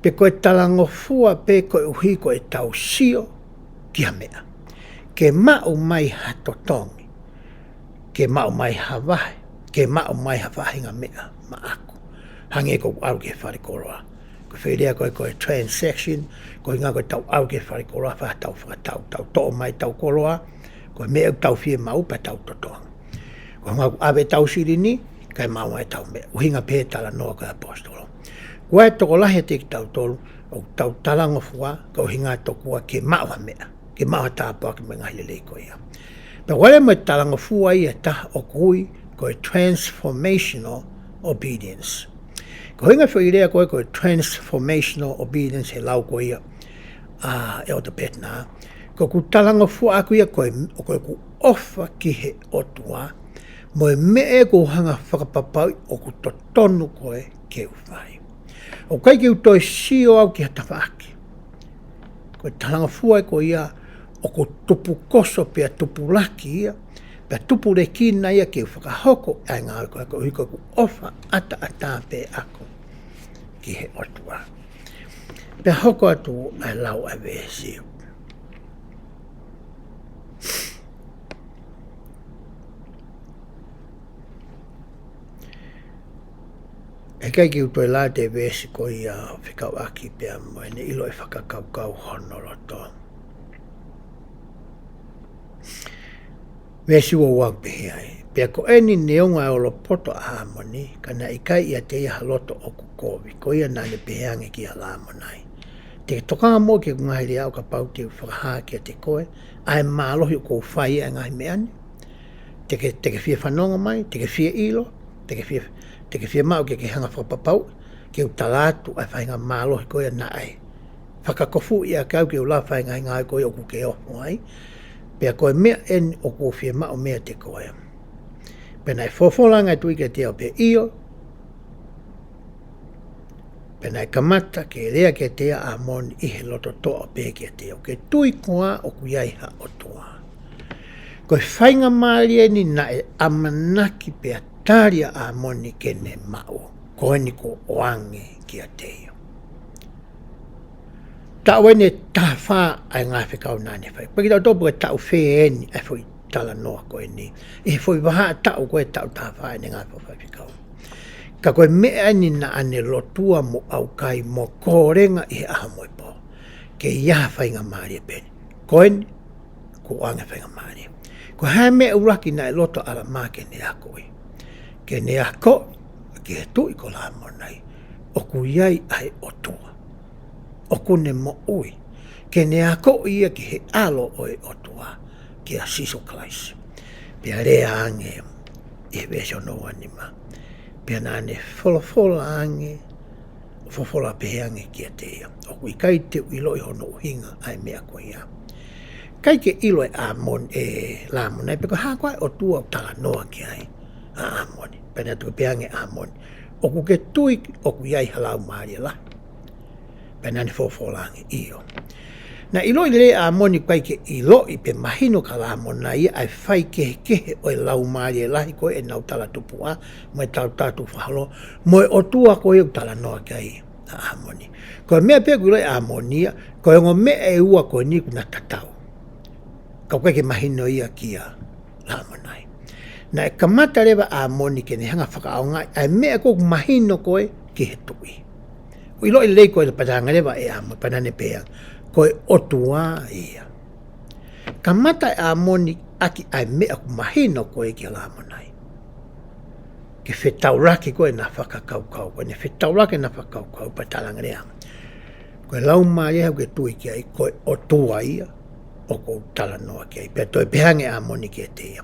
Pe ko e talangofua pē koeʻuhi ko ʻetau sio ki ha meʻa, ke maʻu mai ha totongi, ke maʻu mai ha vahe, ke maʻu mai ha faʻahinga meʻa maʻaku. Hangē ko ʻeku ʻalu ki he falekoloa. Ko e foʻi lea ko ē ko e transaction, ko e ʻuhinga ko ʻetau ʻalu ki he falekoloa, fai haʻatau fakatau, tau toʻo mai ʻetau koloa, ko e meʻa ʻoku tau fiemaʻu pea tau totongi. Ko e ʻuhinga ʻoku ʻave ʻetau silini, kae maʻu ai ʻetau meʻa. ʻUhinga pē he talanoa ko ē ʻa e ʻaposetolo. Ko e tokolahi ʻiate kitautolu ʻoku tau talangofua, ko e ʻuhinga tokua ke maʻu ha meʻa, ke maʻu ha tāpuaki mo e ngaahi lelei ko ia. Pea ʻoku ʻi ai mo e talangofua ia ʻe taha ʻoku ui ko e transformational obedience. Ko e ʻuhinga e foʻi lea ko ē ko e transformational obedience he lau ko ia ʻa Elder Bednar, ko ʻeku talangofua ʻaʻaku ia ko e, ko ʻeku ʻofa ki he ʻOtua, mo e meʻa ʻoku ou hanga ʻo fakapapauʻi ʻoku totonu ko ē ke u fai. ʻOku ʻikai ke u toe sio au ki ha tafaʻaki. Ko e talangofua ko ia ʻoku tupukoso pea tupulaki ia, pea tupulekina ia ke u fakahoko ʻa e ngāue ko ē koeʻuhi ko ʻeku ʻofa ʻataʻatā pē ʻaʻaku ki he ʻOtua. Pea hoko atu ʻa e lau ʻa e veesi. ʻIkai ke u toe lau atu e veesi ko ia fekauʻaki pea mo ʻene ʻiloʻi fakakaukau hono loto. Veesi ua ua pehē ai: Pea ko eni neongo ʻa e olopoto ʻa ʻĀmoni, ka naʻe ʻikai ʻiate ia ha loto ʻoku kovi, ko ia naʻa ne pehē ange kia Lamonai: Te ke tokanga muʻa ki heʻeku ngaahi lea ʻo kapau te u fakahā kiate koe ʻa e mālohi ʻoku ou fai ʻa e ngaahi meʻa ni? Te ke, te ke fie fanongo mai, te ke fie ʻilo, te ke fie, te ke fie maʻu ke ke hanga fakapapau ke u tala atu ʻa e faʻahinga mālohi ko ia naʻe fakakofuʻi ʻaki au ke u lava fai e ngaahi ngāue ko ia ʻoku ke ofo ai. Pea ko e meʻa eni ʻoku ou fie maʻu meiate koe. Pea naʻe folofola ange ʻa e tuʻi kiate ia ʻo pehē: ʻIo. Pea naʻe kamata ke lea kiate ia ʻa ʻĀmoni ʻi he loto toʻa ʻo pehē kiate ia: ʻOku ke tui koā ʻoku ʻi ai ha ʻOtua? Ko e faingamālie eni naʻe ʻamanaki pea tali ʻa ʻĀmoni ke ne maʻu, ko eni kuo ʻoange kiate ia. Taʻu eni ʻe taha fā ʻa e ngaahi fekau naʻa ne fai. Pea kiʻi tau toʻo pe ko e taʻu fē eni ʻa e foʻi talanoa ko eni ʻi he foʻi vahaʻa taʻu ko ē, taʻu taha fā ʻene ngaahi faifekau. Ka ko e meʻa eni naʻa ne lotua mo ʻaukai mo kōlenga ʻi he ʻaho mo e pō, ke ʻi ai ha faingamālie pē eni. Ko eni, kuo ʻoange faingamālie. Ko e hā e meʻa ʻuluaki naʻe loto ʻa ʻAlamā ke ne akoʻi? Ke ne akoʻi ki he tuʻi ko Lamonai ʻoku ʻi ai ʻa e ʻOtua, ʻoku ne moʻui, ke ne akoʻi ia ki he ʻAlo ʻo e ʻOtua, kia Sīsū Kalaisi. Pea lea ange ʻi he veesi hono ua nima: Pea naʻa ne folofola ange, folofola pehē ange kiate ia: ʻOku ʻikai te u ʻiloʻi hono ʻuhinga ʻa e meʻa ko ia. ʻIkai ke ʻilo ʻe ʻĀmoni, ʻe Lamonai, pe ko e hā koā e ʻOtua ʻoku talanoa ki ai ʻa ʻĀmoni. Pea naʻe toki pehē ange ʻe ʻĀmoni: ʻOku ke tui ʻoku ʻi ai ha Laumālie Lahi? Pea naʻa ne folofola ange: ʻIo. Naʻe ʻiloʻi lelei ʻe ʻĀmoni ʻoku ʻikai ke ʻiloʻi pe mahino kia Lamonai ia ʻa e faikehekehe ʻo e Laumālie Lahi ko ē ʻenau talatupuʻa mo e talatupuʻa fakaholo, mo e ʻOtua ko ē ʻoku talanoa ki ai ʻa ʻĀmoni. Ko e meʻa pē ʻoku ʻiloʻi ʻe ʻĀmoni ia, ko e ongo meʻa ʻe ua ko eni ʻoku na tatau. Ka ʻoku ʻikai ke mahino ia kia Lamonai. Naʻe kamata leva ʻe ʻĀmoni ke ne hanga fakaʻaongaʻi ʻa e meʻa ko ē ʻoku mahino ko ē ki he tuʻi. ʻOku ʻiloʻi lelei ko ē, pea talaange leva ʻe ʻĀmoni, pea naʻa ne pehē ange: Ko e ʻOtua ia. Kamata ʻe ʻĀmoni ʻaki ʻa e meʻa ʻoku mahino ko ē kia Lamonai, ke fetaulaki ko ē ʻena fakakaukau, ko ʻene fetaulaki ʻena fakakaukau, pea talaange leva: Ko e Laumālie ʻoku ke tui ki ai, ko e ʻOtua ia ʻoku ou talanoa ki ai. Pea toe pehē ange ʻe ʻĀmoni kiate ia: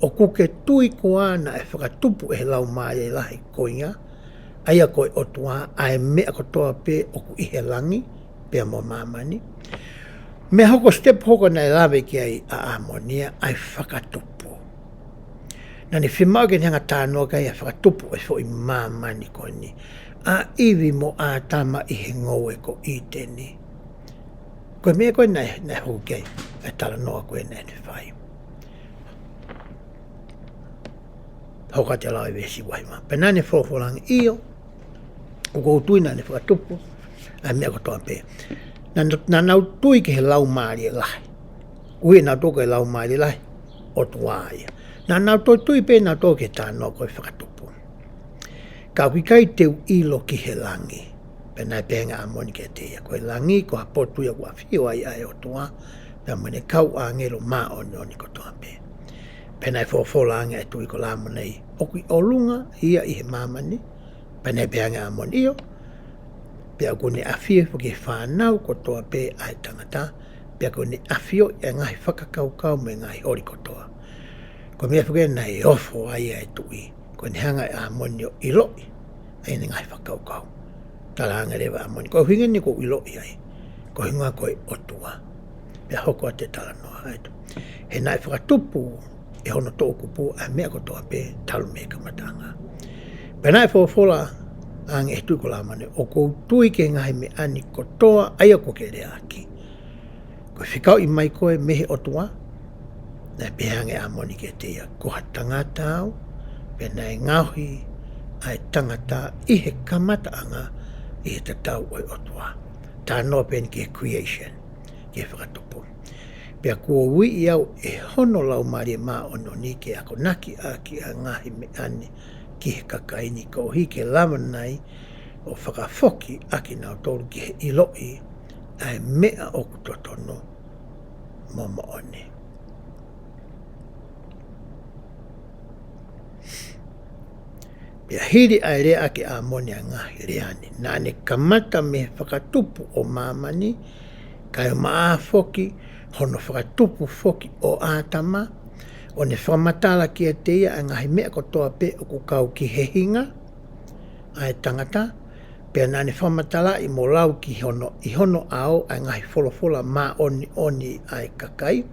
ʻOku ke tui koā naʻe fakatupu ʻe he Laumālie Lahi ko ia, ʻa ia ko e ʻOtua, ʻa e meʻa kotoa pē ʻoku ʻi he langi pea mo māmani? Meʻa hoko, step hoko naʻe lave ki ai ʻa ʻĀmoni ia, ʻa e fakatupu. Naʻa ne fiemaʻu ke ne hanga talanoa ki ai ʻa e fakatupu ʻo e foʻi māmani ko eni, ʻa ʻIvi mo ʻĀtama ʻi he ngoue ko ʻĪteni. Ko e meʻa ko ē naʻe, naʻe hoko ki ai ʻa e talanoa ko ē naʻa ne fai. Hoko atu e lau ʻa e veesi ua nima: Pea naʻa ne folofola ange: ʻIo, ʻoku ou tui naʻa ne fakatupu ʻa e meʻa kotoa pē. Naʻa, naʻa nau tui ki he Laumālie Lahi. Ui ʻe nautolu ko e Laumālie Lahi ʻOtua ia. Naʻa nau toe tui pē nautolu ki he talanoa ko e fakatupu. Ka ʻoku ʻikai te u ʻilo ki he langi. Pea naʻe pehē ange ʻe ʻĀmoni kiate ia: Ko e langi ko ha potu ia ʻoku ʻafio ai ʻa e ʻOtua, pea mo ʻene kau ʻāngelo māʻoniʻoni kotoa pē. Pea naʻe folofola ange ʻa e tuʻi ko Lamonai: ʻOku ʻi ʻolunga ia ʻi he māmani? Pea naʻe pehē ange ʻe ʻĀmoni: ʻIo. Pea ʻoku ne ʻafio hifo ki he fānau kotoa pē ʻa e tangata, pea ʻoku ne ʻafioʻi ʻa e ngaahi fakakaukau mo e ngaahi holi kotoa. Ko e meʻa foki ia naʻe ofo ai ʻa e tuʻi, ko ʻene hanga ʻe ʻĀmoni ʻo ʻiloʻi ʻa ʻene ngaahi fakakaukau. Talaange leva ʻe ʻĀmoni: Ko e ʻuhinga eni ʻoku ou ʻiloʻi ai, ko e ʻuhinga ko e ʻOtua. Pea hoko atu e talanoa atu: He naʻe fakatupu ʻe hono toʻukupu ʻa e meʻa kotoa pē talu mei he kamataʻanga. Pea naʻe folofola ange ʻe he tuʻi ko Lamonai: ʻOku ou tui ki he ngaahi meʻa ni kotoa ʻa ia ʻoku ke leaʻaki. Ko e fekauʻi mai ko ē mei he ʻOtua? Naʻe pehē ange ʻe ʻĀmoni kiate ia: Ko ha tangata au, pea naʻe ngaohi ʻa e tangata ʻi he kamataʻanga ʻi he tatau ʻo e ʻOtua. Talanoa pē eni ki he creation, ki he fakatupu. Pea kuo uiʻi au ʻe hono Laumālie Māʻoniʻoni ke akonaki ʻaki ʻa e ngaahi meʻa ni ki he kakai ni, koeʻuhi ke lava nai ʻo fakafoki ʻa kinautolu ki he ʻiloʻi ʻa e meʻa ʻoku totonu mo moʻoni. Pea hili ʻa e lea ʻaki ʻe ʻĀmoni ʻa e ngaahi lea ni, naʻa ne kamata mei he fakatupu ʻo māmani, kae ʻumaʻā foki hono fakatupu foki ʻo ʻĀtama, ʻo ne fakamatala kiate ia ʻa e ngaahi meʻa kotoa pē ʻoku kau ki he hinga ʻa e tangata, pea naʻa ne fakamatalaʻi mo lau ki hono, ʻi hono ʻao ʻa e ngaahi folofola māʻoniʻoni ʻa e kakai,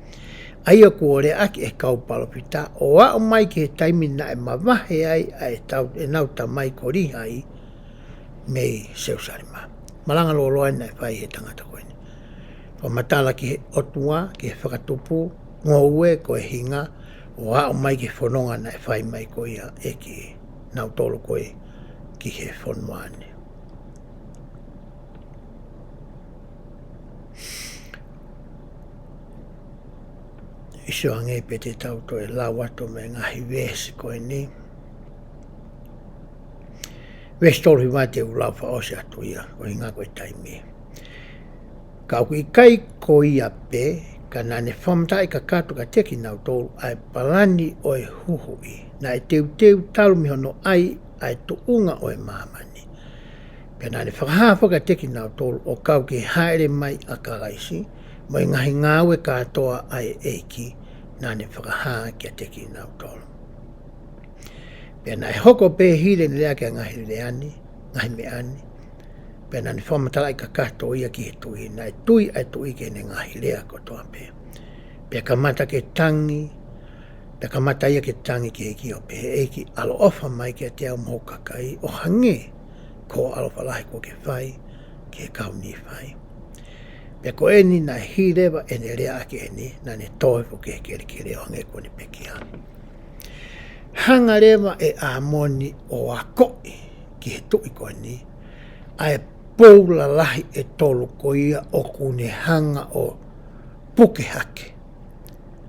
ʻa ia kuo lea ʻaki ʻe he kau palōfita, ʻo aʻu mai ki he taimi naʻe mavahe ai ʻa e tau, ʻenau tamai ko Līhai mei Selūsalema. Malanga lōloa naʻe fai ʻe he tangata ko eni. Fakamatala ki he ʻOtua, ki he fakatupu, ngoue ko e hinga, ʻo aʻu mai ki he fononga naʻe fai mai ko ia ʻe kinautolu ko ē ki he fonua ni. ʻIo, hangē pē te tau toe lau atu mei he ngaahi veesi ko eni. Veesi tolu hiva te u lau fakaʻosi atu ia, ʻuhinga ko e taimi. Ka ʻoku ʻikai ko ia pē, ka naʻa ne fakamatalaʻi kakato kiate kinautolu ʻa e palani ʻo e huhuʻi, naʻe teuteu talu mei hono ʻai ʻa e tuʻunga ʻo e māmani. Pea naʻa ne fakahā foki kiate kinautolu ʻo kau ki he hāʻele mai ʻa Kalaisi, mo e ngaahi ngāue kātoa ʻa e ʻEiki, naʻa ne fakahā kiate kinautolu. Pea naʻe hoko pē hili ʻene lea ʻaki ʻa e ngaahi lea ni, ngaahi meʻa ni. Pea naʻa ne fakamatalaʻi kakato ia ki he tuʻi, naʻe tui ʻa e tuʻi ki heʻene ngaahi lea kotoa pē. Pea kamata ke tangi, pea kamata ia ke tangi ki he ʻEiki ʻo pehē, ʻEiki, ʻaloʻofa mai kiate au mo hoku kakai, ʻo hangē ko hoʻo ʻaloʻofa lahi kuo ke fai ki he kau Nīfai. Pea ko eni naʻe hili leva ʻene lea ʻaki eni, naʻa ne toe foki ki he kelekele ʻo hangē ko ʻene pekia. Hanga leva ʻe ʻĀmoni ʻo akoʻi ki he tuʻi ko eni ʻa e pou lalahi ʻe tolu ko ia ʻoku ne hanga ʻo puke hake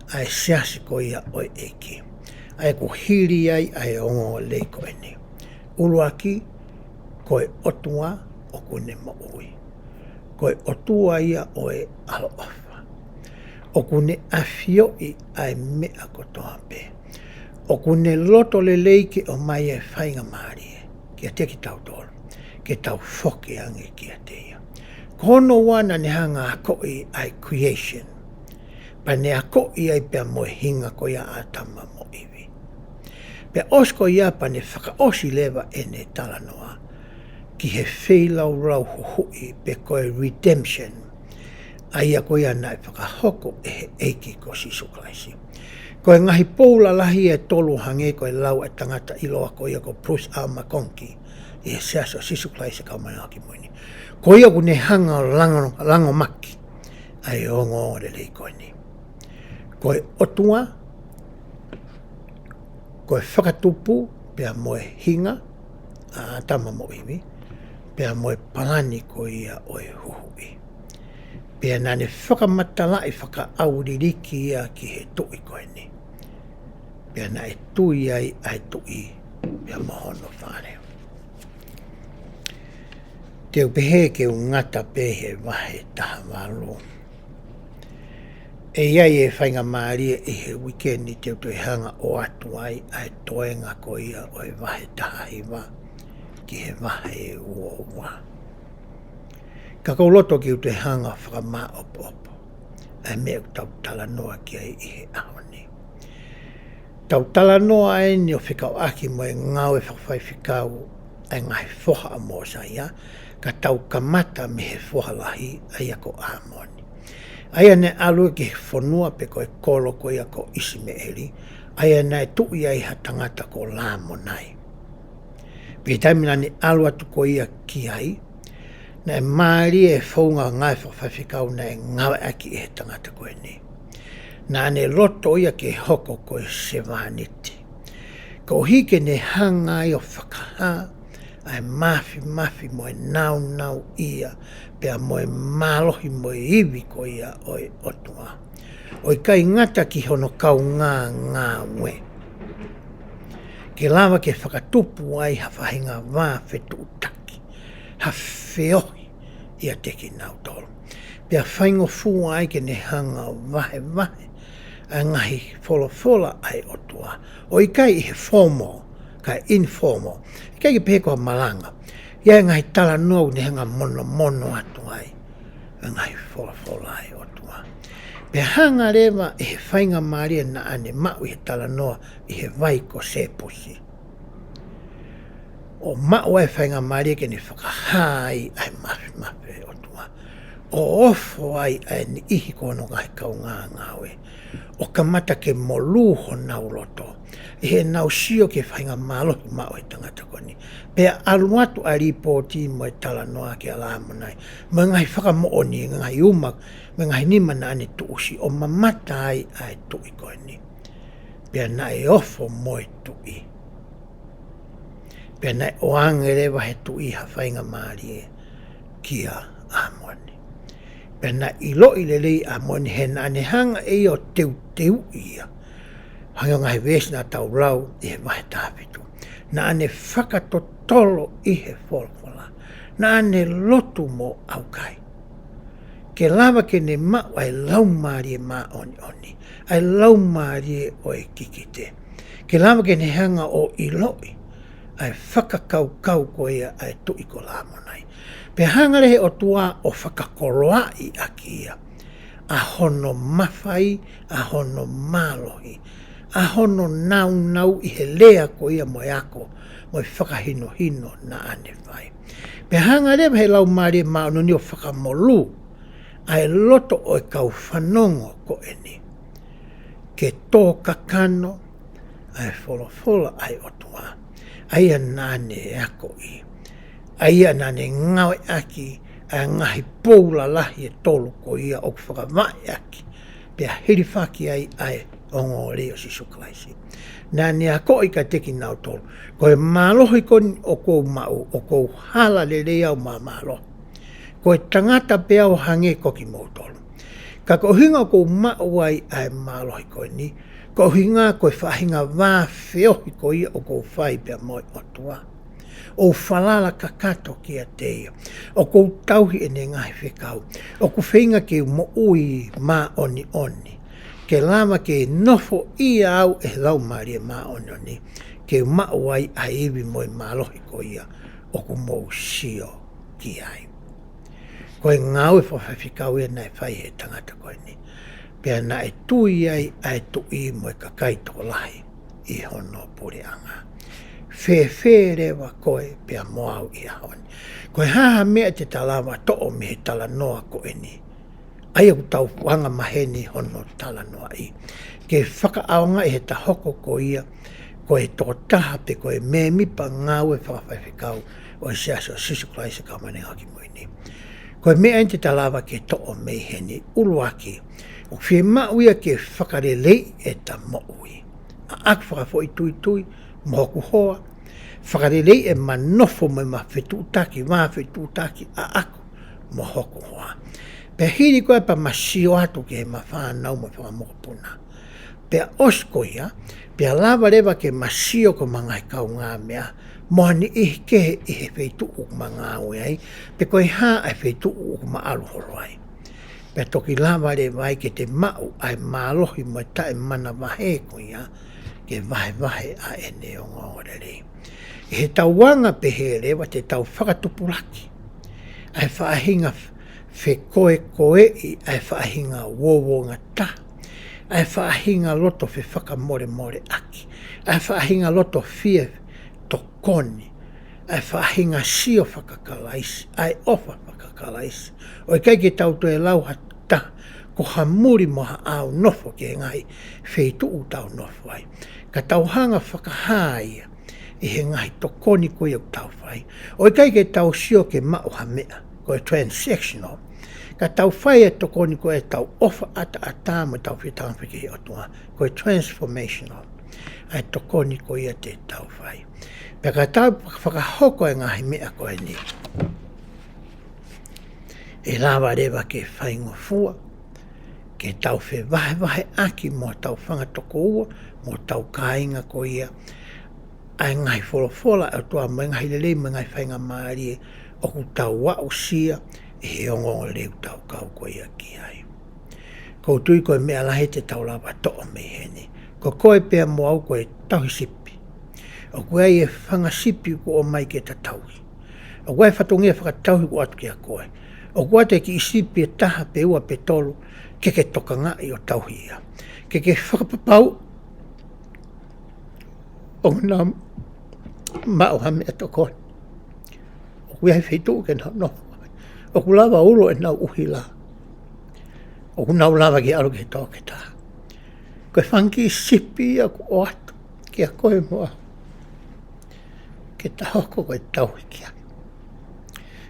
ʻa e siasi ko ia ʻo e ʻEiki, ʻa ia ʻoku hili ai ʻa e ongoongolelei ko eni. ʻUluaki, ko e ʻOtua ʻoku ne moʻui. Ko e ʻOtua ia ʻo e ʻaloʻofa. ʻOku ne ʻafioʻi ʻa e meʻa kotoa pē. ʻOku ne loto lelei ke ʻomai ʻa e faingamālie kiate kitautolu, ke tau foki ange kiate ia. Ko hono ua naʻa ne hanga ʻo akoʻi ʻa e creation. Pea ne akoʻi ai pea mo e hinga ko ia ʻa ʻĀtama mo ʻIvi. Pea ʻosi ko ia pea ne fakaʻosi leva ʻene talanoa ki he feilaulau huhuʻi pe ko e redemption, ʻa ia ko ia naʻe fakahoko ʻe he ʻEiki ko Sīsū Kalaisi. Ko e ngaahi pou lalahi ʻe tolu hangē ko e lau ʻa e tangata ʻiloa ko ia ko Bruce R. McConkie ʻi he Siasi ʻo Sīsū Kalaisi ʻo e Kau Māʻoniʻoni ʻi he Ngaahi ʻAho Kimui Ni. Ko ia ʻoku ne hanga ʻo lango, langomaki ʻa e ongoongolelei ko eni. Ko e ʻOtua, ko e fakatupu, pea mo e hinga ʻa ʻĀtama mo ʻIvi, pea mo e palani ko ia ʻo e huhuʻi. Pea naʻa ne fakamatalaʻi fakaʻauliliki ia ki he tuʻi ko eni. Pea naʻe tui ai ʻa e tuʻi pea mo hono fale. Te u pehē ke u ngata pē he vahe taha valu. ʻE ʻi ai e faingamālie ʻi he uike ni te u toe hanga ʻo ʻoatu ai ʻa e toenga ko ia ʻo e vahe taha hiva ki he vahe ua ua. Ka ʻoku ou loto ke u toe hanga ʻo fakamāʻopoʻopo ʻa e meʻa ʻoku tau talanoa ki ai ʻi he ʻaho ni. Tau talanoa eni ʻo fekauʻaki mo e ngāue fakafaifekau ʻa e ngaahi foha ʻa Mōsaia, ka tau kamata mei he foha lahi, ʻa ia ko ʻĀmoni. ʻA ia naʻe ʻalu ki he fonua pe ko e kolo ko ia ko ʻIsimeʻeli, ʻa ia naʻe tuʻi ai ha tangata ko Lamonai. Pea taimi naʻa ne ʻalu atu ko ia ki ai, naʻe mālie e founga ngāue fakafaifekau naʻe ngāueʻaki ʻe he tangata ko eni. Naʻa ne loto ia ke hoko ko e sevāniti. Koeʻuhi ke ne hanga ai ʻo fakahā ʻa e māfimafi mo e nāunau ia pea mo e mālohi mo e ivi ko ia ʻo e ʻOtua. ʻO ʻikai ngata ki hono kaungā ngāue. Ke lava ke fakatupu ai ha faʻahinga vā fetuʻutaki, ha feohi ʻiate kinautolu. Pea faingofua ai ke ne hanga vahevahe ʻa e ngaahi folofola ʻa e ʻOtua. ʻOku ʻikai ʻi he formal, ka informal. ʻIkai ke pehē ko ha malanga. ʻI ai e ngaahi talanoa ʻoku ne hanga monomono atu ai ʻa e ngaahi folofola ʻa e ʻOtua. Pea hanga leva ʻe he faingamālie naʻa ne maʻu ʻi he talanoa ʻi he vai ko Sepusi, ʻo maʻu ai e faingamālie ke ne fakahā ai ʻa e mafimafi ʻa e ʻOtua, ʻo ofo ai ʻa e niʻihi ko hono ngaahi kaungāngāue, ʻo kamata ke molū honau loto ʻi heʻenau sio ki he faʻahinga mālohi maʻu ʻe he tangata ko eni. Pea ʻalu atu ʻa e līpooti mo e talanoa kia Lamonai, mo e ngaahi fakamoʻoni, ngaahi uma, mo e ngaahi nima naʻa ne tuʻusi, ʻo mamata ai ʻa e tuʻi ko eni. Pea naʻe ofo mo e tuʻi. Pea naʻe ʻoange leva ʻe he tuʻi ha faingamālie kia ʻĀmoni. Pea naʻe ʻiloʻi lelei ʻe ʻĀmoni he naʻa ne hanga ʻe ia ʻo teuteuʻi ia. Hangē ko e ngaahi veesi naʻa tau lau ʻi he vahe taha fitu. Naʻa ne fakatotolo ʻi he folofola. Naʻa ne lotu mo ʻaukai. Ke lava ke ne maʻu ʻa e Laumālie Māʻoniʻoni, ʻa e laumālie ʻo e kikite. Ke lava ke ne hanga ʻo ʻiloʻi ʻa e fakakaukau ko ia ʻa e tuʻi ko Lamonai. Pea hanga leva ʻe he ʻOtua ʻo fakakoloaʻi ʻaki ia ʻa hono mafai, ʻa hono mālohi, ʻa hono nāunau ʻi he lea ko ia mo e ako, mo e fakahinohino naʻa ne fai. Pea hanga leva ʻe he Laumālie Māʻoniʻoni ʻo fakamolū ʻa e loto ʻo e kau fanongo ko eni ke tō kakano ʻa e folofola ʻa e ʻOtua, ʻa ia naʻa ne akoʻi, ʻa ia naʻa ne ngāueʻaki ʻa e ngaahi pou lalahi ʻe tolu ko ia ʻoku fakavaʻe ʻaki pea hilifaki ai ʻa e ongoongolelei ʻo Sīsū Kalaisi. Naʻa ne akoʻi kiate kinautolu, ko e mālohi ko eni ʻoku ou maʻu, ʻoku ou hala lelei au mo e mālohi. Ko e tangata pē au ʻo hangē ko kimoutolu. Ka ko e ʻuhinga ʻoku ou maʻu ai ʻa e mālohi ko eni, ko e ʻuhinga ko e faʻahinga vā feohi ko ia ʻoku ou fai pea mo e ʻOtua. ʻOku ou falala kakato kiate ia. ʻOku ou tauhi ʻene ngaahi fekau. ʻOku ou feinga ke u moʻui māʻoniʻoni, ke lava ke nofoʻia au ʻe he Laumālie Māʻoniʻoni, ke u maʻu ai ʻa e ivi mo e mālohi ko ia ʻoku mou sio ki ai. Ko e ngāue fakafaifekau ia naʻe fai ʻe he tangata ko eni. Pea naʻe tui ai ʻa e tuʻi mo e kakai tokolahi ʻi hono puleʻanga. Fēfē leva koe pea mo au ʻi he ʻaho ni? Ko e hā ha meʻa te ta lava toʻo mei he talanoa ko eni, ʻa ia ʻoku tau anga maheni hono talanoaʻi, ke fakaʻaongaʻi heʻeta hoko ko ia ko e tokotaha pe ko e mēmipa ngāue fakafaifekau ʻo e Siasi ʻo Sīsū Kalaisi ʻo e Kau Māʻoniʻoni ʻi he Ngaahi ʻAho Kimui Ni? Ko e meʻa eni te ta lava ke toʻo mei heni. ʻUluaki, ʻoku fiemaʻu ia ke fakaleleiʻi ʻeta moʻui, ʻaʻaku fakafoʻituitui mo hoku hoa. Fakaleleiʻi ʻema nofo mo ʻema fetuʻutaki, vā fetuʻutaki ʻaʻaku mo hoku hoa. Pea hili ko ia pea ma sio atu ki heʻema fānau mo e fanga mokopuna. Pea ʻosi ko ia, pea lava leva ke ma sio ki heʻema ngaahi kaungāmeʻa mo ha niʻihi kehe ʻi he feituʻu ʻoku ma ngāue ai, pe ko e hā ʻa e feituʻu ʻoku ma ʻalu holo ai. Pea toki lava leva ai ke te maʻu ʻa e mālohi mo e taʻemanavahē ko ia ke vahevahe ʻa ʻene ongoongolelei. ʻI heʻetau anga pehē leva te tau fakatupulaki ʻa e faʻahinga fekoekoeʻi, ʻa e faʻahinga uouongataha, ʻa e faʻahinga loto fefakamolemoleʻaki, ʻa e faʻahinga loto fie tokoni, ʻa e faʻahinga sio fakakalaisi, ʻa e ʻofa fakakalaisi. ʻOku ʻikai ke tau toe lau ha taha ko ha muli mo ha ʻāunofo ki he ngaahi feituʻu ʻoku tau nofo ai. Ka tau hanga ʻo fakahā ia ʻi he ngaahi tokoni ko ia ʻoku tau fai. ʻOku ʻikai ke tau sio ke maʻu ha meʻa, ko e transactional. Ka tau fai e tokoni ko ia ʻetau ʻofa ʻataʻatā mo ʻetau fetaulaki ki he ʻOtua, ko e transformational. ʻA e tokoni ko ia te tau fai. Pea ka tau fakahoko e ngaahi meʻa ko eni, ʻe lava leva ke faingofua ke tau fevahevaheʻaki mo hotau fanga tokoua, mo hotau kāinga ko ia, ʻa e ngaahi folofola ʻa e ʻOtua mo e ngaahi lelei mo e ngaahi faingamālie ʻoku tau aʻusia ʻi he ongoongolelei ʻoku tau kau ko ia ki ai. ʻOku ou tui ko e meʻa lahi te tau lava toʻo mei heni. Ko koe pea mo au ko e tauhi sipi. ʻOku ʻi ai e fanga sipi kuo ʻomai ke ta tauhi. ʻOku ʻi ai e fatongia fakatauhi kuo ʻoatu kia koe. ʻOku ʻoatu e kiʻi sipi ʻe taha pe ua pe tolu ke ke tokangaʻi ʻo tauhi ia. Ke ke fakapapauʻi ʻoku nau maʻu ha meʻatokoni. ʻOku ʻi ai e feituʻu ke nau nofo ai. ʻOku lava ulo ʻenau ʻuhila. ʻOku nau lava ke ʻalu ki he toketā. Ko e fanga kiʻi sipi ia kuo ʻoatu kia koe mo au ke ta hoko ko e tauhi ki ai.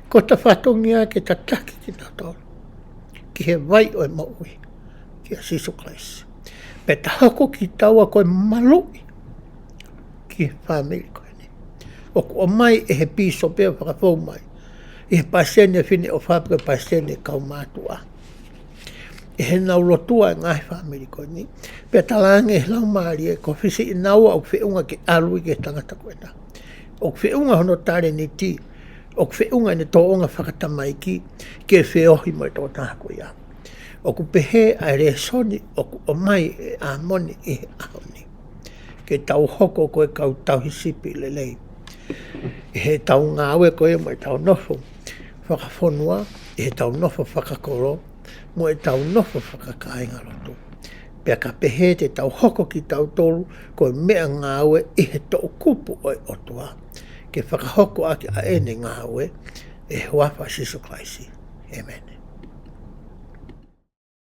Ko ʻeta fatongia ke ta taki kinautolu ki he vai ʻo e moʻui kia Sīsū Kalaisi. Pea ta hoko kitaua ko e maluʻi ki he fāmili ko eni. ʻOku ʻomai ʻe he pīsope ʻo fakafou mai ʻi he palesiteni ʻo e Fineʻofa pe ko e palesiteni ʻo e kaumātuʻa. ʻI heʻenau lotua e ngaahi fāmili ko eni. Pea talaange ʻe he Laumālie ko e fisi ʻi naua ʻoku feʻunga ke ʻalu ki he tangata ko ena. ʻOku feʻunga hono talēniti, ʻoku feʻunga ʻene tōʻonga fakatamaiki ke feohi mo e tokotaha ko ia. ʻOku pehē ʻa e lēsoni ʻoku ʻomai ʻe ʻĀmoni ʻi he ʻaho ni. Ke tau hoko ko e kau tauhi sipi lelei ʻi heʻetau ngāue ko ia mo ʻetau nofo fakafonua, ʻi heʻetau nofo fakakolo, mo ʻetau nofo fakakāinga lotu. Pea ka pehē te tau hoko kitautolu ko e meʻangāue ʻi he toʻukupu ʻo e ʻOtua ke fakahoko ʻaki ʻa ʻene ngāue, ʻi he huafa ʻo Sīsū Kalaisi. ʻĒmeni.